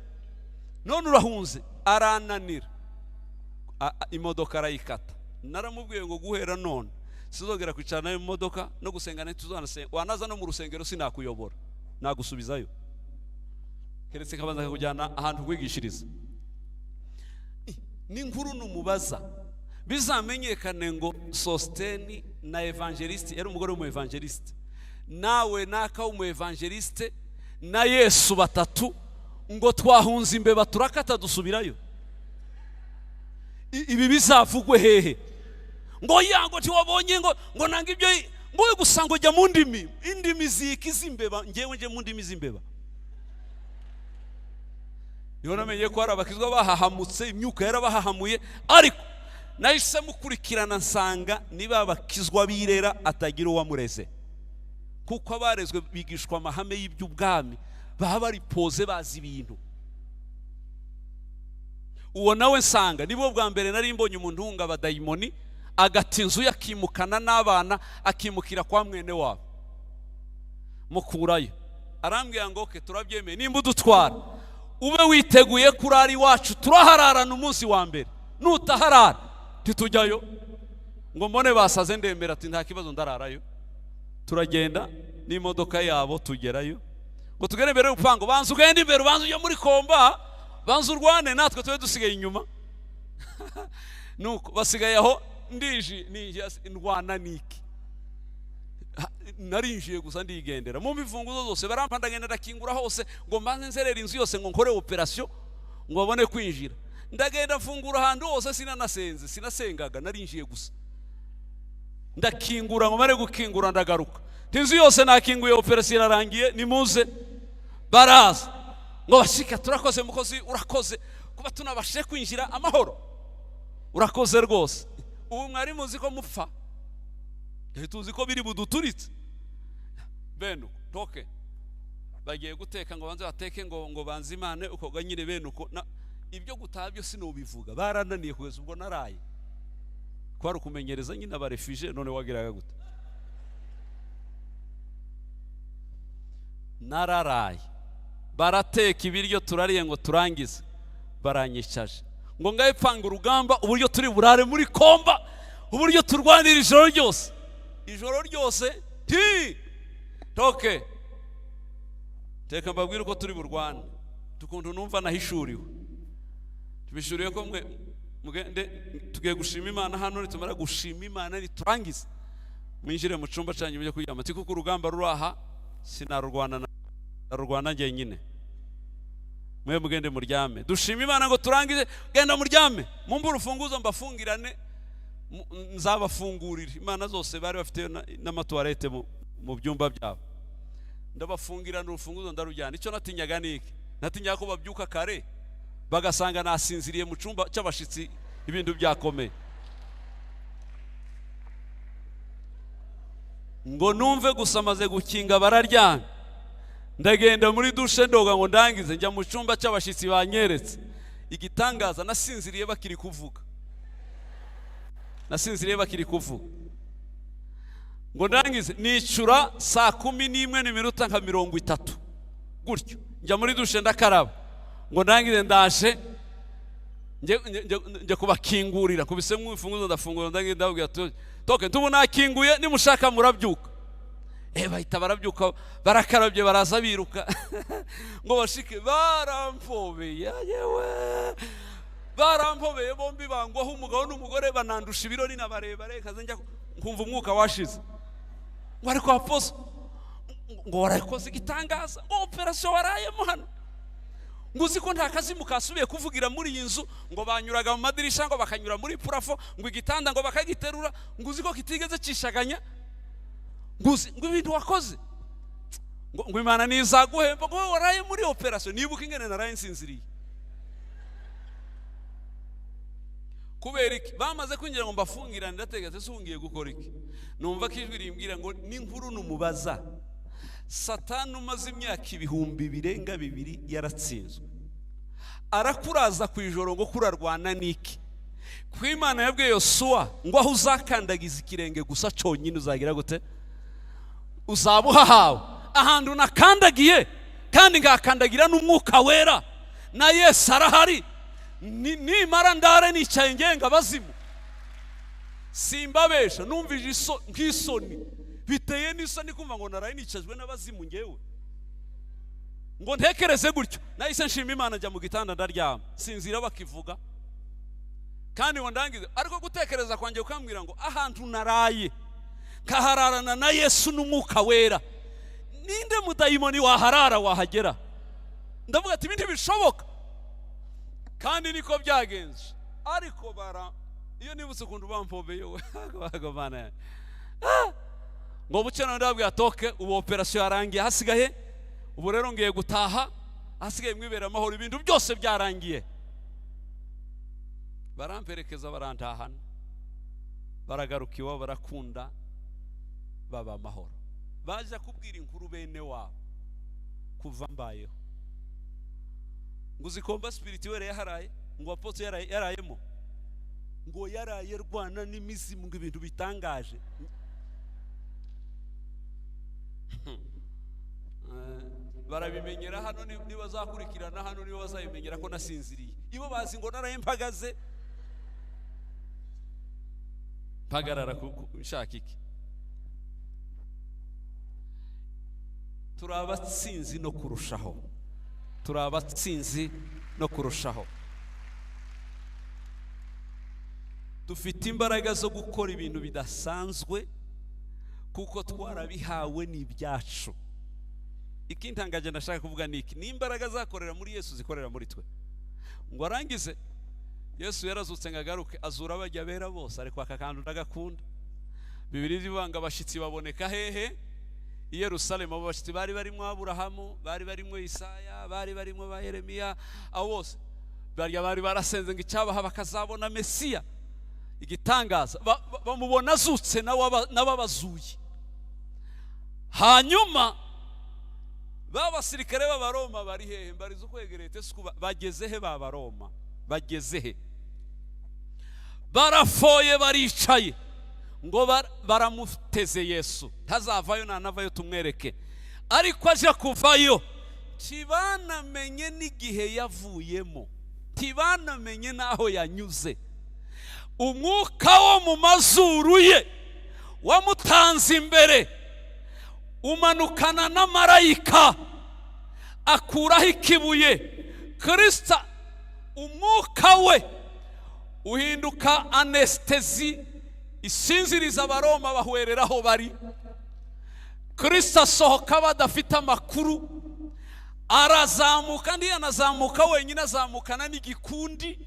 none urahunze. Arananira, imodoka arayikata. Naramubwiye ngo guhera none sinzongera kwicara nawe mu modoka no gusenga ntituzanasenga, wanaza no mu rusengero sinakuyobora, nagusubizayo, keretse kabanza kakujyana ahantu kwigishiriza. N'inkuru numubaza bizamenyekane ngo Sositeni na evangeliste yari umugore w'umu evangeliste, nawe naka w'umu evangeliste na Yesu batatu, ngo twahunze imbeba turakata dusubirayo. Ibi bizavugwe hehe? Ngo ya ngo ntiwabonye ngo nanga ibyo, ngo we gusa ngo jya mu ndimi, indimi ziki z'imbeba, ngewe nje mu ndimi z'imbeba. Niho namenye ko hari abakizwa bahahamutse, imyuka yarabahahamuye, ariko nahise mukurikirana nsanga niba abakizwa birera atagira uwamureze, kuko abarezwe bigishwa amahame y'iby'ubwami, baba bari poze bazi ibintu. Uwo nawe nsanga nibwo bwa mbere nari mbonye umuntu uhunga abadayimoni, agata inzu ye akimukana n'abana, akimukira kwa mwene wabo. Mukurayo arambwira ngo okay, turabyemeye, nimba udutwara ube witeguye kurara iwacu, turahararana umunsi wa mbere, nutaharara ntitujyayo. Ngo mbone basaze ndemera, ati nta kibazo ndararayo. Turagenda n'imodoka yabo tugerayo, ngo tugere imbere y'urupangu, banza ugende imbere, ubanza ujye muri komba, banza urwane natwe tube dusigaye inyuma. Nuko basigaye aho, ndinjiye ndwana niki, narinjiye gusa ndigendera mu mifunguzo zose barampa, ndagenda ndakingura hose ngo mbanze nzerere inzu yose, ngo nkore operation ngo babone kwinjira. Ndagenda mfungura ahantu hose, sinanasenze, sinasengaga, narinjiye gusa ndakingura, ngo mare gukingura ndagaruka, inzu yose nakinguye, operation irarangiye, nimuze. Baraza ngo bashika, turakoze mukozi, urakoze kuba tunabashe kwinjira amahoro, urakoze rwose. Ubu mwari muzi ko mupfa, tuzi ko biri buduturitse. Bene uko toke bagiye guteka ngo banze bateke, ngo banze Imana uko nyine bene uko. Ibyo gutaha byo sinubivuga, barananiye kugeza ubwo naraye, kwari ukumenyereza nyine abarefije. None wagiraga gute? Nararaye, barateka ibiryo turariye ngo turangize, baranyicaje ngo ngaye panga urugamba, uburyo turi burare muri komba, uburyo turwanira ijoro ryose, ijoro ryose ti toke teka mbabwire uko turi burwane. Tukuntu numva nahishuriwe, tubishuriye ko mwe mugende tugiye gushima Imana hano, nitumara gushima Imana niturangize mwinjire mu cyumba cyanyu mujye kuryama, kuko urugamba ruraha sinarurwana, narurwana njyenyine, mwe mugende muryame. Dushima Imana ngo turangize, genda muryame, mumbe urufunguzo mbafungirane, nzabafungurira. Imana zose bari bafite n'amatuwarete mu byumba byabo, ndabafungirana urufunguzo ndarujyana. Icyo natinyaga ni iki? Natinyaga ko babyuka kare bagasanga nasinziriye mu cyumba cy'abashitsi, ibintu byakomeye. Ngo numve gusa amaze gukinga bararyamye, ndagenda muri dushe ndoga ngo ndangize, njya mu cyumba cy'abashitsi banyeretse. Igitangaza nasinziriye bakiri kuvuga, nasinziriye bakiri kuvuga. Ngo ndangize nicura saa 11:30 gutyo, njya muri dushe ndakaraba, ngo ndangize ndaje njye kubakingurira, kubisemo imfunguzo ndafungura, ndagenda ndababwira toke ntubu nakinguye, nimushaka murabyuka. Bahita barabyuka, barakarabye, baraza biruka ngo bashike, barampobeye, yewe barampobeye bombi, bangwaho umugabo n'umugore, banandusha ibirori na barebare, kaze njya nkumva umwuka washize. Ngo ariko aposo ngo warakoze igitangaza, ngo operation warayemo hano, ngo uzi ko nta kazimu kasubiye kuvugira muri iyi nzu, ngo banyuraga mu madirisha, ngo bakanyura muri purafo, ngo igitanda ngo bakagiterura, ngo uzi ko kitigeze cishaganya, ngo uzi ngo ibintu wakoze, ngo Imana nizaguhemba, ngo waraye muri operation. Nibuka ingene naraye nsinziriye. Kubera iki? Bamaze kwinjira ngo mbafungirane, ndategetse se ngiye gukora iki? Numva ko ijwi rimbwira ngo n'inkuru numubaza, Satani umaze imyaka 2000 yaratsinzwe, arakuraza ku ijoro ngo kurarwana niki? Ku Imana yabwiye Yosuwa ngo aho uzakandagiza ikirenge gusa cyonyine uzagira gute? Uzaba uhahawe. Ahantu nakandagiye kandi ngakandagira n'umwuka wera na Yesu arahari, nimara ndare nicaye ngenga abazimu. Simbabesha, numvije nk'isoni, biteye n'isoni kumva ngo naraye nicajwe n'abazimu. Ngewe ngo ntekereze gutyo, nahise nshima Imana, njya mu gitanda ndaryama, sinzira bakivuga. Kandi ngo ndangize, ariko gutekereza kwanjye kukambwira ngo ahantu naraye nkahararana na Yesu n'Umwuka Wera, ninde mudayimoni waharara wahagera? Ndavuga ati: "Ibi ntibishoboka." Kandi niko byagenze. Ariko bara iyo nibutse ukuntu bampobeye we, Mana yanjye. Ngo buce none ndababwira toke, ubu operasiyo yarangiye, hasigaye ubu rero ngiye gutaha, hasigaye mwibera amahoro, ibintu byose byarangiye. Baramperekeza, barantahana, baragaruka iwabo, barakunda baba amahoro. Baje kubwira inkuru bene wabo kuva mbayeho ngo uzi combat spirituel yaharaye, ngo apôtre yarayemo, ngo yaraye rwana n'imizimu, ngo ibintu bitangaje. Barabimenyera hano, nibazakurikirana hano nibo bazabimenyera ko nasinziriye. Ibo bazi ngo naraye mpagaze, mpagarara nshaka iki. Turi abatsinzi no kurushaho, turi abatsinzi no kurushaho. Dufite imbaraga zo gukora ibintu bidasanzwe kuko twarabihawe n'ibyacu. Ikintangaje ndashaka kuvuga ni iki: ni imbaraga zakorera muri Yesu zikorera muri twe. Ngo arangize, Yesu yarazutse ngo agaruke azura abajya bera bose, ariko aka kantu ndagakunda. Bibiliya ivuga ngo abashyitsi baboneka hehe? I Yerusalemu. Abo bashyitsi bari barimo Aburahamu, bari barimo Isaya, bari barimo ba Yeremiya, abo bose barya bari barasenze ngo icyabaha bakazabona Mesiya. Igitangaza, bamubona azutse n'ababazuye. Hanyuma ba basirikare b'Abaroma bari hehe? Mbariza ukwegereye tesu, bageze he? B'Abaroma bageze he? Barafoye, baricaye ngo baramuteze Yesu ntazavayo, nanavayo tumwereke. Ariko aje kuvayo ntibanamenye n'igihe yavuyemo, ntibanamenye n'aho yanyuze. Umwuka wo mu mazuru ye wamutanze imbere, umanukana na marayika, akuraho ikibuye. Kirisita umwuka we uhinduka anesthésie isinziriza Abaroma, bahwerera aho bari. Kirisita asohoka badafite amakuru, arazamuka, ntiyanazamuka wenyine, azamukana n'igikundi.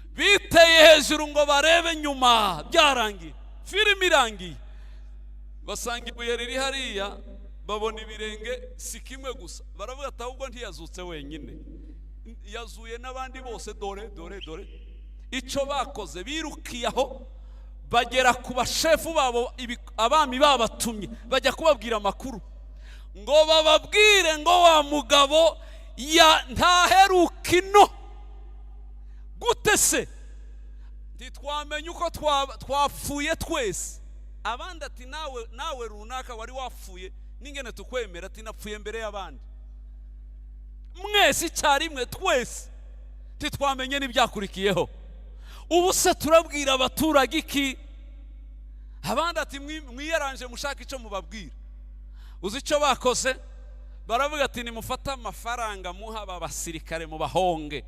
Biteye hejuru ngo barebe nyuma, byarangiye, filime irangiye, basanga ibuye riri hariya, babona ibirenge si kimwe gusa. Baravuga ati: "Ahubwo ntiyazutse wenyine, yazuye n'abandi bose, dore dore dore." Icyo bakoze, birukiye aho, bagera ku bashefu babo, abami babatumye, bajya kubabwira amakuru ngo bababwire ngo wa mugabo ya ntaheruka ino. Gute se? Ntitwamenye uko twapfuye twese. Abandi ati: nawe nawe runaka wari wapfuye n'ingene tukwemera." Ati: "Napfuye mbere y'abandi mwese icyarimwe, twese ntitwamenye n'ibyakurikiyeho. Ubu se turabwira abaturage iki?" Abandi ati: "Mwiyaranje mushake icyo mubabwira." Uzi icyo bakoze? Baravuga ati: "Nimufate amafaranga muha aba basirikare, mubahonge,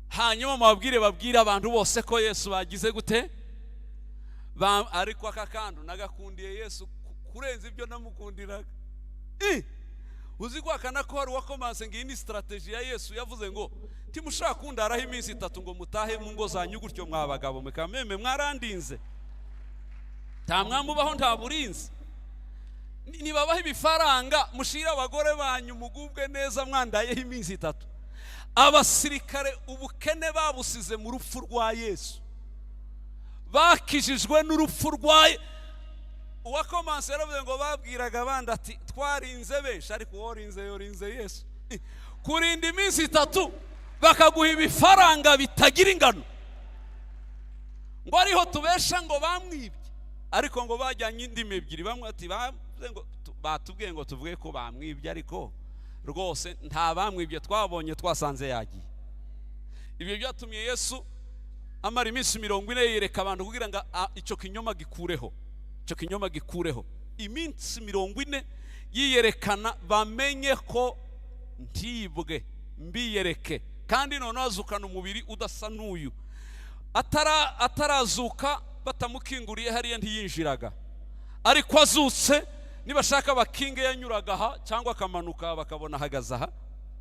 hanyuma mubabwire babwire abantu bose ko Yesu bagize gute." Ariko aka kantu nagakundiye Yesu kurenza ibyo namukundiraga. Uzi ko akana ko hari uwakomanse ngo iyi ni stratégie ya Yesu. Yavuze ngo: "Ntimushaka kundaraho iminsi 3 ngo mutahe mu ngo zanyu gutyo, mwa bagabo mukameme mwarandinze, nta mwamubaho, nta burinzi. Nibabaho ibifaranga mushire abagore banyu mugubwe neza mwandayeho iminsi 3." Abasirikare ubukene babusize mu rupfu rwa Yesu, bakijijwe n'urupfu rwa uwakomanse. Yaravuze ngo babwiraga abandi ati: "Twarinze benshi, ariko uworinze yorinze Yesu." Kurinda iminsi 3 bakaguha ibifaranga bitagira ingano, ngo ariho tubesha ngo bamwibye. Ariko ngo bajyanye indimi ebyiri, bamwe ati: "Bavuze ngo batubwiye ngo tuvuge ko bamwibye, ariko rwose nta bamwibye twabonye, twasanze yagiye." Ibyo byatumye Yesu Amara iminsi 40 yereka abantu kugira ngo icyo kinyoma gikureho, icyo kinyoma gikureho. Iminsi 40 yiyerekana, bamenye ko ntibwe mbiyereke. Kandi noneho azukana umubiri udasa n'uyu. Atarazuka batamukinguriye hariya ntiyinjiraga, ariko azutse nibashaka bakinge yanyuraga aha cyangwa akamanuka bakabona ahagaze aha.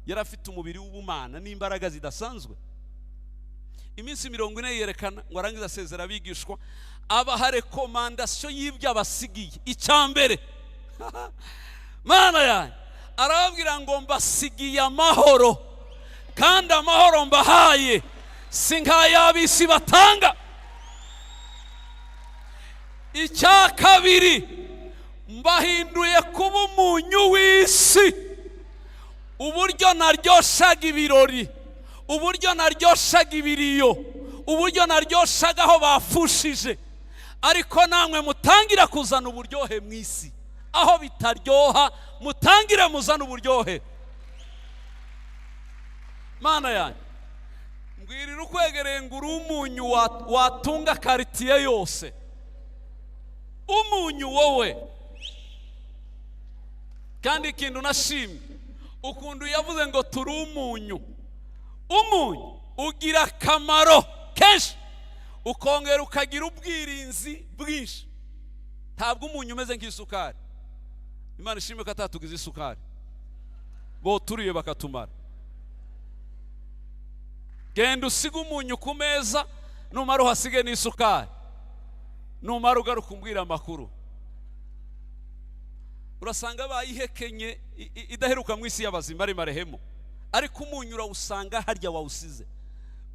Yari afite umubiri w'ubumana n'imbaraga zidasanzwe. Iminsi 40 yerekana ngo arangize asezera abigishwa, abaha recommandation y'ibyo abasigiye. Icya mbere, Mana yanjye, arababwira ngo: "Mbasigiye amahoro, kandi amahoro mbahaye si nk'ay'ab'isi batanga." Icya kabiri: "Mbahinduye kuba umunyu w'isi. Uburyo naryoshaga ibirori, uburyo naryoshaga ibiriyo, uburyo naryoshaga aho bafushije, ariko namwe mutangira kuzana uburyohe mu isi. Aho bitaryoha mutangire muzane uburyohe." Mana yanjye, mbwirira ukwegereye ngo uri umunyu watunga quartier yose. Umunyu wowe. Kandi ikintu nashimye, ukuntu yavuze ngo turi umunyu. Umunyu ugira akamaro kenshi, ukongera ukagira ubwirinzi bwinshi. Ntabwo umunyu umeze nk'isukari. Imana ishimwe ko atatugize isukari, bo turiye bakatumara. Genda usige umunyu ku meza, numara uhasige n'isukari, numara ugaruka umbwira amakuru. Urasanga bayihekenye idaheruka mu isi y'abazima, ari marehemu. Ariko umunyu urawusanga harya wawusize,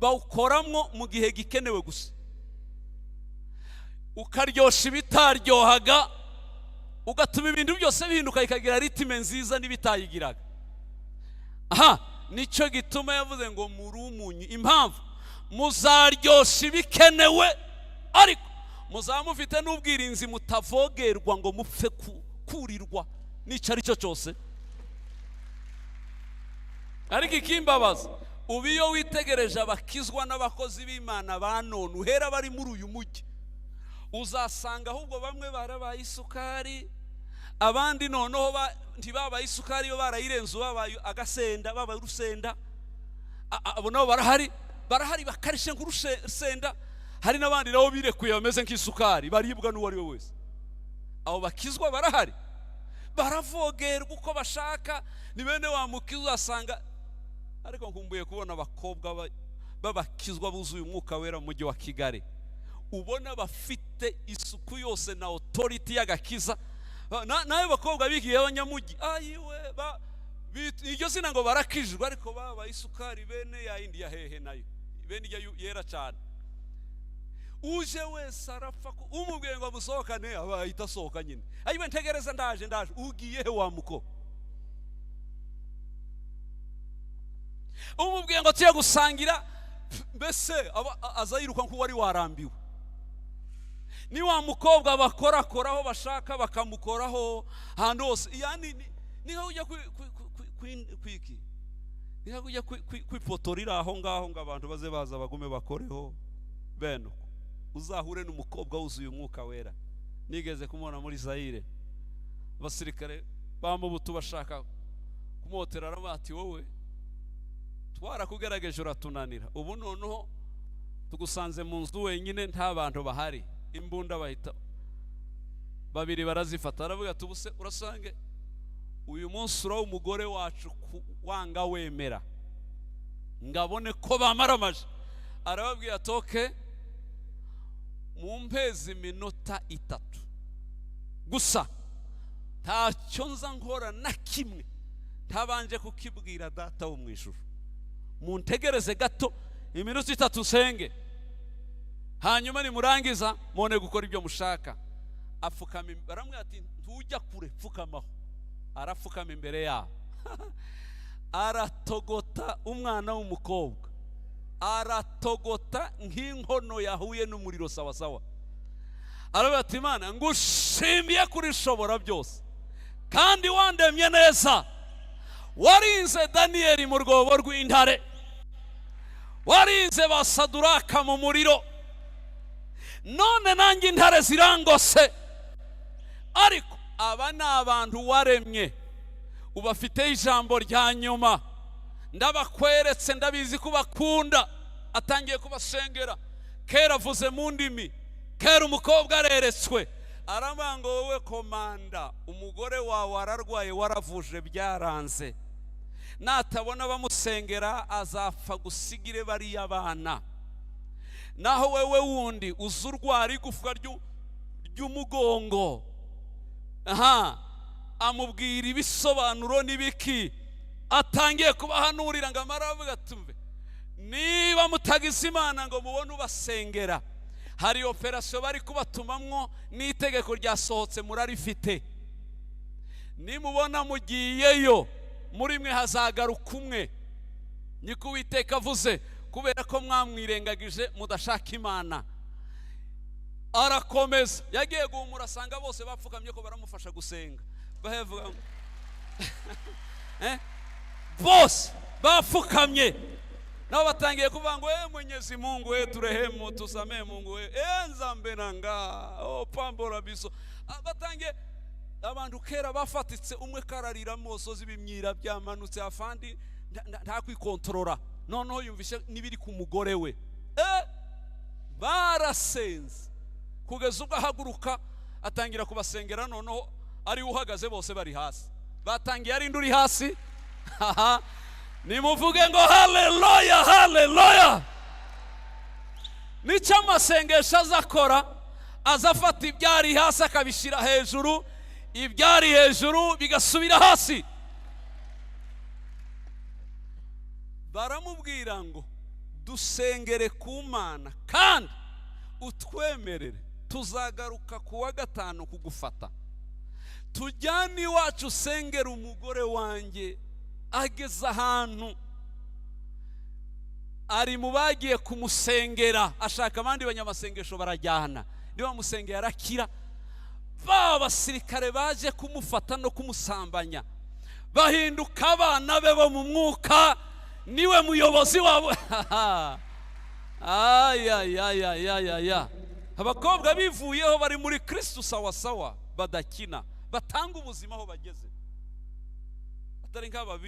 bawukoramwo mu gihe gikenewe gusa, ukaryosha ibitaryohaga, ugatuma ibintu byose bihinduka, bikagira rythme nziza n'ibitayigiraga. Aha nicyo gituma yavuze ngo muri umunyu. Impamvu muzaryosha ibikenewe, ariko muzaba mufite n'ubwirinzi, mutavogerwa ngo mupfe kurirwa n'icyo ari cyo cyose. Ariko ikimbabaza ubu, iyo witegereje abakizwa n'abakozi b'Imana ba none, uhera bari muri uyu mujyi, uzasanga ahubwo bamwe barabaye isukari, abandi noneho ntibabaye isukari, iyo barayirenze babaye agasenda, babaye urusenda. Abo nabo barahari, barahari bakarishe nk'urusenda. Hari n'abandi nabo birekuye bameze nk'isukari, baribwa n'uwo ari we wese. Abo bakizwa barahari, baravogerwa uko bashaka, ni bene wa mukiza uzasanga. Ariko nkumbuye kubona abakobwa b'abakizwa buzuye Umwuka Wera mu mujyi wa Kigali, ubona bafite isuku yose na authority y'agakiza. Nawe bakobwa bigiye abanyamujyi, ayiwe, iryo zina ngo barakijijwe, ariko babaye isukari bene ya yindi ya hehe nayo, bene ijya yera cyane. Uje wese arapfa umubwiye ngo amusohokane, aba ahita asohoka nyine. "Ayiwe, ntegereza, ndaje, ndaje." Ugiye he wa muko? Umubwiye ngo tuye gusangira, mbese aza yiruka nk'uwari warambiwe. Ni wa mukobwa bakorakoraho bashaka, bakamukoraho ahantu hose. Yani ni nka ujya kwiki, ni nka ujya kwifotora iri aho ngaho ngo abantu baze baza bagume bakoreho. Bene uko uzahure n'umukobwa wuzuye Umwuka Wera. Nigeze kumubona muri Zayire, abasirikare bamubutu bashaka kumotera, aravuga ati: "Wowe twarakugerageje uratunanira, ubu noneho tugusanze mu nzu wenyine, nta bantu bahari." Imbunda bahita babiri barazifata. Aravuga ati: "Ubuse urasange uyu munsi uraho umugore wacu wanga wemera ngabone ko bamaramaje." Arababwira ati: "Okay, mumpeze iminota 3 gusa, ntacyo nza nkora na kimwe ntabanje kukibwira Data wo mu ijuru. Muntegereze gato iminota 3 nsenge, hanyuma nimurangiza mubone gukora ibyo mushaka." Apfukama, baramubwira ati: "Ntujya kure, pfukamaho." Arapfukama imbere yabo, aratogota. Umwana w'umukobwa aratogota nk'inkono yahuye n'umuriro sawa sawa. Aravuga ati: "Imana, ngushimiye kuri ishobora byose, kandi wandemye neza, warinze Daniyeli mu rwobo rw'intare." Warinze ba Saduraka mu muriro, none nanjye intare zirangose. Ariko aba ni abantu waremye, ubafiteho ijambo rya nyuma. Ndabakweretse, ndabizi ko ubakunda. Atangiye kubasengera. Kera avuze mu ndimi, kera umukobwa areretswe. Aravuga ngo: "Wowe komanda, umugore wawe ararwaye, waravuje byaranze. Natabona bamusengera azapfa gusigire bariya bana. Naho wewe wundi uza urwara igufwa ry'umugongo." Aha amubwira ibisobanuro n'ibiki. Atangiye kubahanurira ngo amara avuga: "Tumve, niba mutagize Imana ngo mubone ubasengera, hari operasiyo bari kubatumamwo n'itegeko ryasohotse, murarifite. Nimubona mugiyeyo, muri mwe hazagaruka umwe, niko Uwiteka avuze, kubera ko mwamwirengagije, mudashaka Imana." Arakomeza, yagiye guhumura asanga bose bapfukamye ko baramufasha gusenga. Bavuga ngo bose bapfukamye, nabo batangiye kuvuga ngo: "E Mwenyezi Mungu, e turehemu, tusamee Mungu, e Nzambe nanga o pambola biso." Batangiye abantu kera bafatitse, umwe kararira amosozi, ibimyira byamanutse, afandi nta kwikontorora. Noneho yumvishe n'ibiri ku mugore we. Barasenze kugeza ubwo ahaguruka atangira kubasengera. Noneho ari uhagaze, bose bari hasi, batangiye ari uri hasi. Nimuvuge ngo haleluya, haleluya! Nicyo amasengesho aza akora: aza afata ibyari hasi akabishyira hejuru, ibyari hejuru bigasubira hasi. Baramubwira ngo: "Dusengere ku Mana kandi utwemerere, tuzagaruka ku wa gatanu kugufata, tujyane iwacu usengere umugore wanjye." Ageze ahantu ari mu bagiye kumusengera, ashaka abandi banyamasengesho barajyana. Niba bamusengeye arakira. Ba basirikare baje kumufata no kumusambanya bahinduka abana be bo mu mwuka, niwe muyobozi wabo. Ayayayayaya! Abakobwa bivuyeho bari muri Kristu sawa sawa, badakina, batanga ubuzima aho bageze, atari nk'aba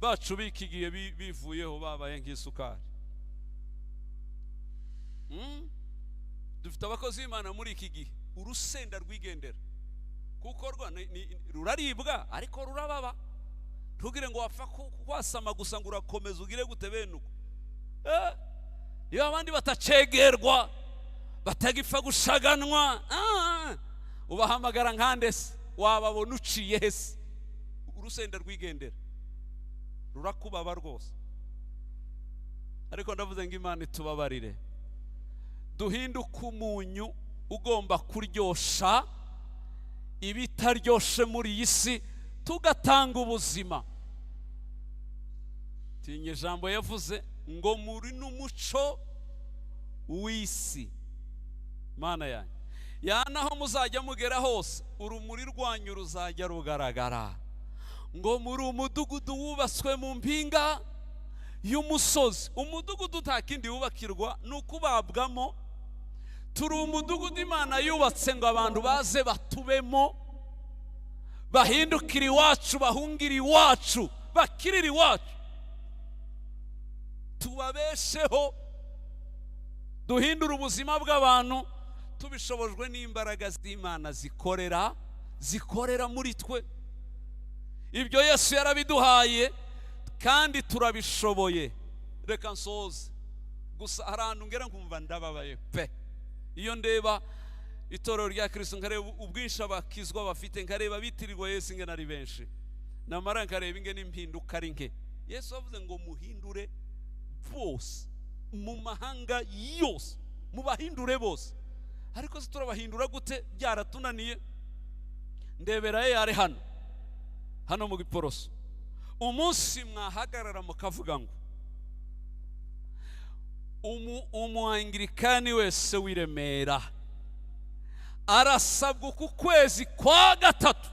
bacu b'iki gihe bivuyeho babaye nk'isukari. Dufite abakozi b'Imana muri iki gihe urusenda rwigendera, kuko ruraribwa ariko rurababa. Ntugire ngo wapfa kwasama gusa ngo urakomeza ugire gute bene uko. Iyo abandi batacegerwa, batagipfa gushaganwa, ubahamagara nkande se? Wababona uciye hese? Urusenda rwigendera rurakubaba rwose. Ariko ndavuze ngo Imana itubabarire, duhinduke umunyu ugomba kuryosha ibitaryoshe muri iyi si, tugatanga ubuzima. Tinya ijambo yavuze ngo: "Muri n'umuco w'isi." Mana yanjye, yanaho muzajya mugera hose, urumuri rwanyu ruzajya rugaragara. Ngo muri umudugudu wubatswe mu mpinga y'umusozi. Umudugudu nta kindi wubakirwa, ni ukubabwamo. Turi umudugudu Imana yubatse ngo abantu baze batubemo, bahindukire iwacu, bahungire iwacu, bakirire iwacu, tubabesheho, duhindure ubuzima bw'abantu, tubishobojwe n'imbaraga z'Imana zikorera muri twe. Ibyo Yesu yarabiduhaye kandi turabishoboye. Reka nsoze gusa, hari ahantu ngera nkumva ndababaye pe. Iyo ndeba itorero rya Kirisito, nkareba ubwinshi abakizwa bafite, nkareba abitirirwa Yesu ingene ari benshi, namara nkareba ingene impinduka ari nke. Yesu avuze ngo: "Muhindure bose mu mahanga yose, mubahindure bose." Ariko se turabahindura gute byaratunaniye? Ndebera ye yari hano hano mu Giporoso. Umunsi mwahagarara mukavuga ngo umuangirikani wese w'i Remera arasabwa uku kwezi kwa gatatu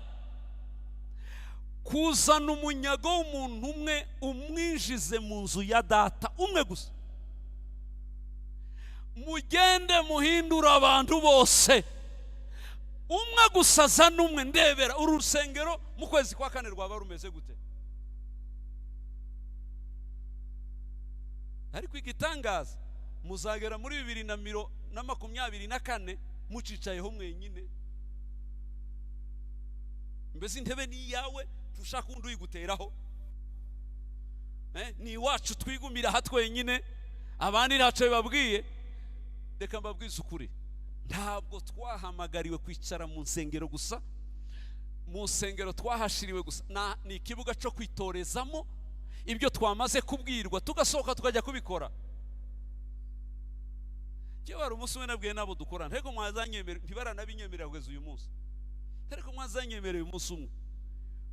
kuzana umunyago w'umuntu umwe, umwinjize mu nzu ya Data, umwe gusa. Mugende muhindura abantu bose. Umwe gusa azana umwe. Ndebera uru rusengero mu kwezi kwa kane rwaba rumeze gute? Ariko igitangaza, muzagera muri 2024 mucicayeho mwenyine. Mbese intebe ni iyawe, tushaka undi uyiguteraho. Ni iwacu, twigumira aha twenyine, abandi ntacyo bibabwiye. Reka mbabwize ukuri, ntabwo twahamagariwe kwicara mu nsengero gusa. Mu nsengero twahashiriwe gusa ni ikibuga cyo kwitorezamo ibyo twamaze kubwirwa, tugasohoka tukajya kubikora. Njyewe hari umunsi umwe nabwiye n'abo dukorana, ariko mwazanyemerera, ntibaranabinyemerera kugeza uyu munsi, ariko mwazanyemereye umunsi umwe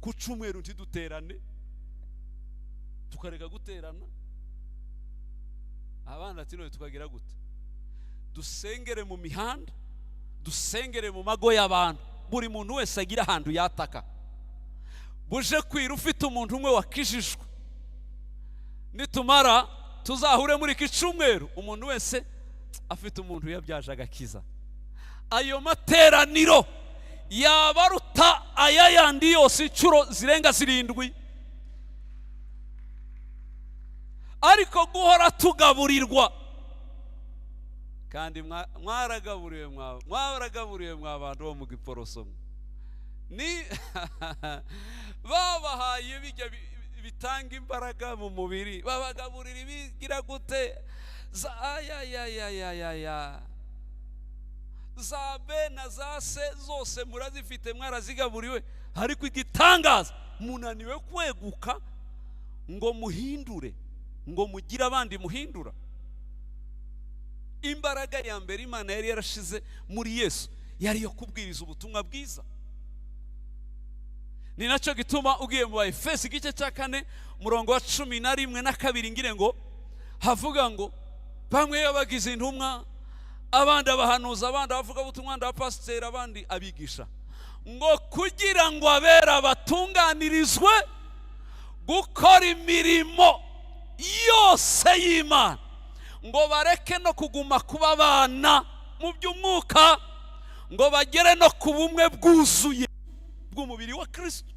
ku cyumweru ntiduterane, tukareka guterana. Abana ati none tukagira gute? Dusengere mu mihanda, dusengere mu mago y'abantu, buri muntu wese agira ahantu yataka. Buje kwira ufite umuntu umwe wakijijwe. Nitumara tuzahure muri iki cyumweru, umuntu wese afite umuntu yabyaje agakiza. Ayo materaniro yaba aruta aya yandi yose inshuro zirenga 7. Ariko guhora tugaburirwa, kandi mwaragaburiwe, mwaragaburiwe mwa bantu bo mu Giporoso mwe. Ni babahaye bijya bitanga imbaraga mu mubiri, babagaburira ibigira gute za ayayayayaya, za B na za C zose murazifite, mwarazigaburiwe. Ariko igitangaza, munaniwe kweguka ngo muhindure, ngo mugire abandi muhindura. Imbaraga ya mbere Imana yari yarashize muri Yesu yari iyo kubwiriza ubutumwa bwiza. Ni nacyo gituma ugiye mu Baefeso igice cya 4 umurongo wa 11 na 2, ngire ngo havuga ngo bamwe babagize intumwa, abandi abahanuzi, abandi abavugabutumwa, abandi abapasiteri, abandi abigisha, ngo kugira ngo abera batunganirizwe gukora imirimo yose y'Imana, ngo bareke no kuguma kuba abana mu by'umwuka, ngo bagere no ku bumwe bwuzuye bw'umubiri wa Kristo.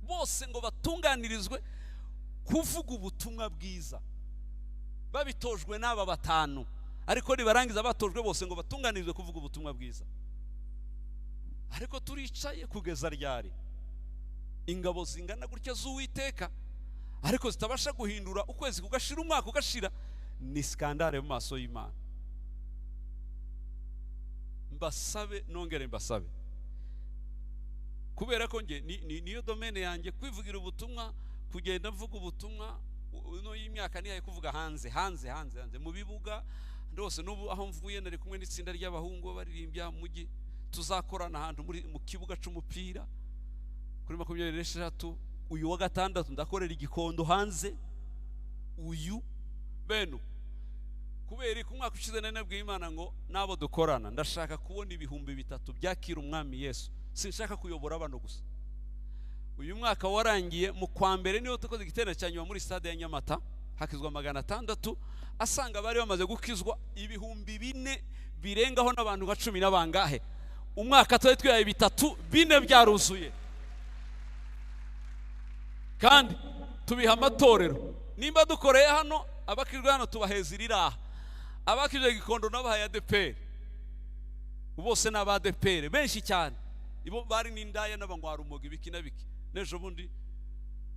Bose ngo batunganirizwe kuvuga ubutumwa bwiza, babitojwe n'aba batanu, ariko nibarangiza batojwe bose ngo batunganirizwe kuvuga ubutumwa bwiza. Ariko turicaye kugeza ryari? Ingabo zingana gutya z'Uwiteka, ariko zitabasha guhindura, ukwezi kugashira, umwaka ugashira, ni skandale mu maso y'Imana. Mbasabe, nongere mbasabe, kubera ko nge niyo domaine yanjye, kwivugira ubutumwa, kugenda mvuga ubutumwa. Uno y'imyaka nihaye kuvuga hanze hanze hanze hanze mu bibuga ndose. N'ubu aho mvuye nari kumwe n'itsinda ry'abahungu baririmbya mu mujyi, tuzakorana ahantu mu kibuga c'umupira kuri 26 uyu wa gatandatu, ndakorera igikondo hanze uyu benu. Kubera ko umwaka ushize nari nabwiye Imana ngo nabo dukorana ndashaka kubona 3000 byakira umwami Yesu, sinshaka kuyobora abantu gusa. Uyu mwaka warangiye mu kwa mbere niho tukoze igiterane cya nyuma muri stade ya Nyamata, hakizwa 600, asanga bari bamaze gukizwa 4000 birengaho n'abantu nka 10 na bangahe. Umwaka twari twihaye 3, 4 byaruzuye, kandi tubiha amatorero. Nimba dukoreye hano, abakijwe hano tubaheza iriraha, abakijwe Gikondo n'abahaye ADPR, bose ni aba ADPR benshi cyane, ibo bari n'indaya n'abangwara umuga ibiki na biki. N'ejo bundi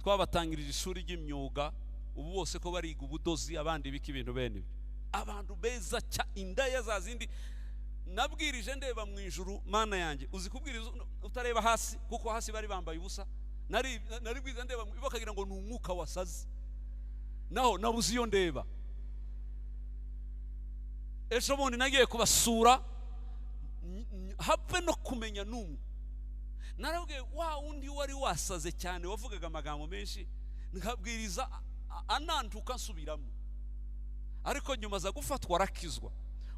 twabatangirije ishuri ry'imyuga, ubu bose ko bariga ubudozi, abandi biki, ibintu bene ibyo. Abantu beza cya indaya za zindi nabwirije ndeba mu ijuru. Mana yanjye, uzi kubwiriza utareba hasi, kuko hasi bari bambaye ubusa. Nari bwiza ndeba bakagira ngo ni umwuka wasaze, naho nabuze iyo ndeba. Ejo bundi nagiye kubasura, habe no kumenya n'umwe. Narabwiye wa wundi wari wasaze cyane, wavugaga amagambo menshi, nkabwiriza anantuka nsubiramo, ariko nyuma aza gufatwa arakizwa.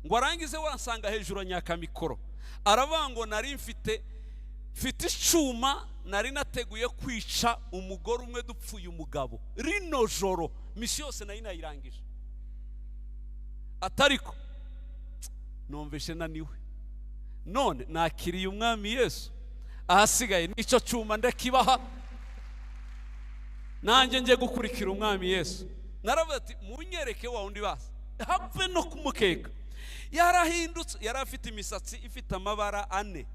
Ngo arangize wansanga hejuru anyaka mikoro, aravuga ngo nari mfite icyuma, nari nateguye kwica umugore umwe dupfuye umugabo rino joro, misi yose nari nayirangije. Atariko numvishe naniwe, none nakiriye Umwami Yesu, ahasigaye nicyo cyuma ndakibaha, nanjye njye gukurikira Umwami Yesu. Naravuze ati munyereke wa wundi basi, have no kumukeka. Yarahindutse, yari afite imisatsi ifite amabara ane.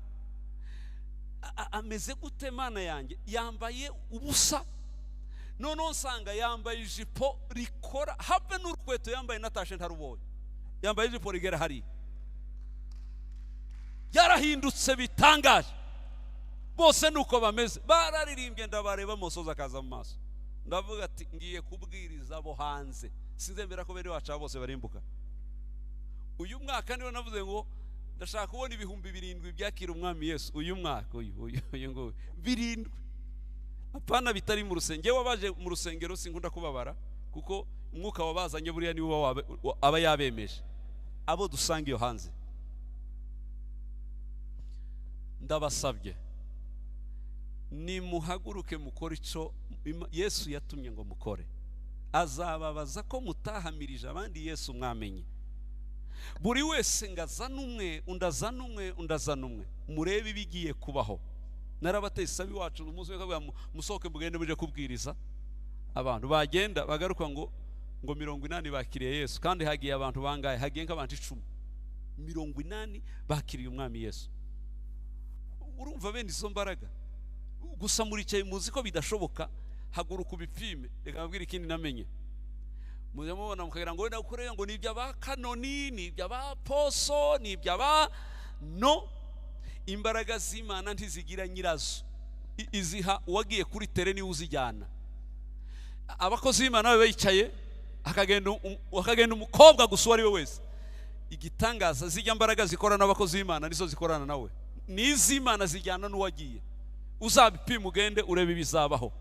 Ameze gute Mana yanjye? Yambaye ubusa, noneho nsanga yambaye ijipo rikora, habe n'urukweto yambaye, natashe ntarubonye, yambaye ijipo rigera hariya. Yarahindutse bitangaje. Bose nuko bameze, bararirimbye, ndabareba, amosozi akaza mu maso. Ndavuga ati ngiye kubwiriza abo hanze, sinzemera ko bene wacu aba bose barimbuka. Uyu mwaka niwe navuze ngo ndashaka kubona 7000 byakira Umwami Yesu uyu mwaka, uyu uyu uyu nguyu, 7. Apana bitari mu rusengero, wabaje mu rusengero sinkunda kubabara, kuko umwuka wabazanye buriya niwe aba yabemeje. Abo dusanga iyo hanze, ndabasabye nimuhaguruke mukore icyo Yesu yatumye ngo mukore. Azababaza ko mutahamirije abandi Yesu mwamenye. Buri wese ngo azane umwe, undi azane umwe, undi azane umwe, murebe ibigiye kubaho. Narabateye isabi wacu umunsi umwe akavuga ngo musohoke mugende muje kubwiriza abantu, bagenda bagaruka ngo 80 bakiriye Yesu, kandi hagiye abantu bangahe? Hagiye nk'abantu 10, 80 bakiriye Umwami Yesu. Urumva bene izo mbaraga gusa muricaye muzi ko bidashoboka. Haguruka ubipime. Reka mbabwire ikindi namenye, mujya mubona mukagira ngo wenda ukoreye ngo ni iby'aba kanoni, ni iby'aba poso, ni iby'aba no. Imbaraga z'Imana ntizigira nyirazo, iziha uwagiye kuri tere niwe uzijyana. Abakozi b'Imana babe bicaye, hakagenda umukobwa gusa uwo ari we wese, igitangaza zijya mbaraga zikorana n'abakozi b'Imana nizo zikorana nawe, n'iz'Imana zijyana n'uwagiye. Uzabipima ugende urebe ibizabaho.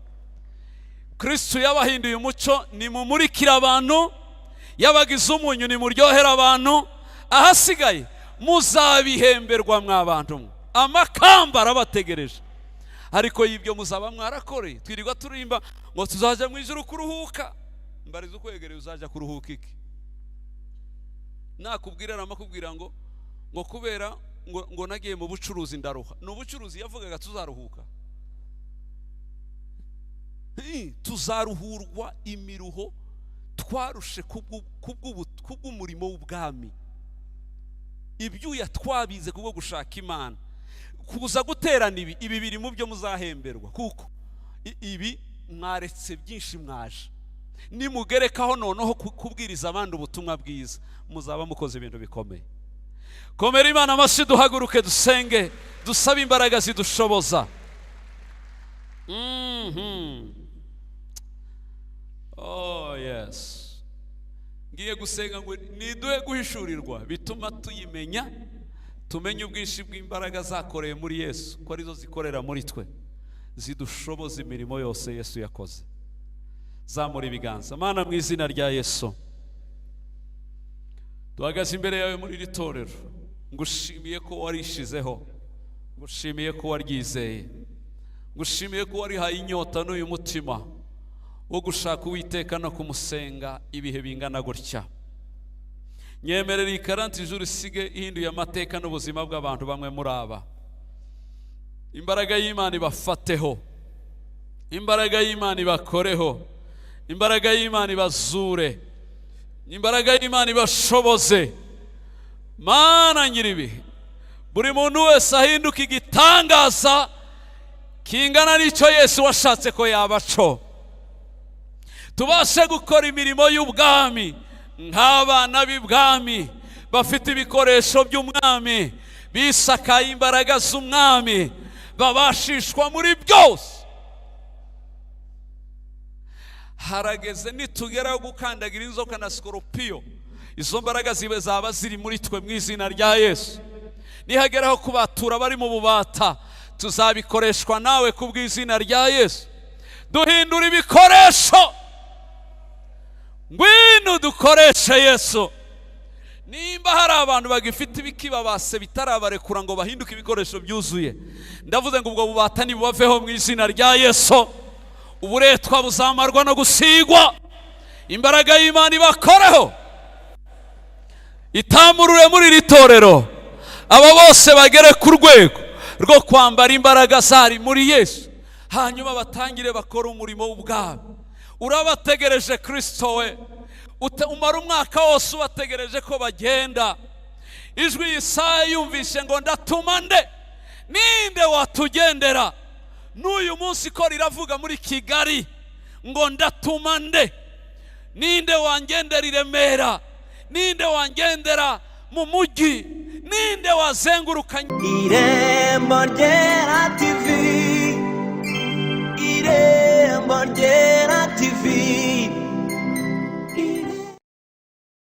Kristo yabahinduye umuco, nimumurikire abantu, yabagize umunyu, nimuryohere abantu, ahasigaye muzabihemberwa mwa bantu mwe. Amakamba arabategereje, ariko y'ibyo muzaba mwarakoreye. Twirirwa turimba ngo tuzajya mu ijuru kuruhuka. Mbariza ukwegereye, uzajya kuruhuka iki? Nakubwira namakubwira ngo kubera ngo nagiye mu bucuruzi ndaruha. Ni ubucuruzi yavugaga tuzaruhuka. Tuzaruhurwa imiruho twarushe kubw'umurimo w'ubwami. Ibyuya twabize kubwo gushaka Imana. Kuza guterana ibi biri mu byo muzahemberwa, kuko ibi mwaretse byinshi mwaje. Nimugerekaho noneho kubwiriza abandi ubutumwa bwiza, muzaba mukoze ibintu bikomeye. Komera Imana amashyi, duhaguruke dusenge, dusabe imbaraga zidushoboza. Oh yes. Ngiye gusenga ngo niduhe guhishurirwa bituma tuyimenya, tumenye ubwinshi bw'imbaraga zakoreye muri Yesu, ko arizo zikorera muri twe, zidushoboza imirimo yose Yesu yakoze. Zamura ibiganza. Mana, mu izina rya Yesu, duhagaze imbere yawe muri iri torero, ngushimiye ko warishizeho, ngushimiye ko waryizeye, ngushimiye ko warihaye inyota n'uyu mutima wo gushaka Uwiteka no kumusenga ibihe bingana gutya. Nyemerera iyi karanti ijuru isige ihinduye amateka n'ubuzima bw'abantu bamwe muri aba. Imbaraga y'Imana ibafateho, imbaraga y'Imana ibakoreho, imbaraga y'Imana ibazure, imbaraga y'Imana ibashoboze. Mana nyiribihe, buri muntu wese ahinduka igitangaza kingana n'icyo Yesu washatse ko yabaco. Tubashe gukora imirimo y'ubwami nk'abana b'ibwami bafite ibikoresho by'umwami, bisakaye imbaraga z'umwami, babashishwa muri byose. Harageze nitugeraho gukandagira inzoka na sikoropiyo, izo mbaraga zibe zaba ziri muri twe mu izina rya Yesu. Nihageraho kubatura bari mu bubata, tuzabikoreshwa nawe ku bw'izina rya Yesu. Duhindura ibikoresho, ngwino dukoreshe Yesu. Nimba hari abantu bagifite ibikibabase bitarabarekura ngo bahinduke ibikoresho byuzuye, ndavuze ngo ubwo bubata nibubaveho mu izina rya Yesu. Uburetwa buzamarwa no gusigwa, imbaraga y'Imana ibakoreho. Itamurure muri iri torero, aba bose bagere ku rwego rwo kwambara imbaraga zari muri Yesu, hanyuma batangire bakore umurimo w'ubwami. Urabategereje, Kirisito we. Umara umwaka wose ubategereje ko bagenda. Ijwi Yesaya yumvishe ngo: "Ndatuma nde? Ninde watugendera?" N'uyu munsi ko riravuga muri Kigali ngo: "Ndatuma nde? Ninde wangendera i Remera? Ninde wangendera mu mujyi? Ninde wazenguruka?" Irembo Ryera TV.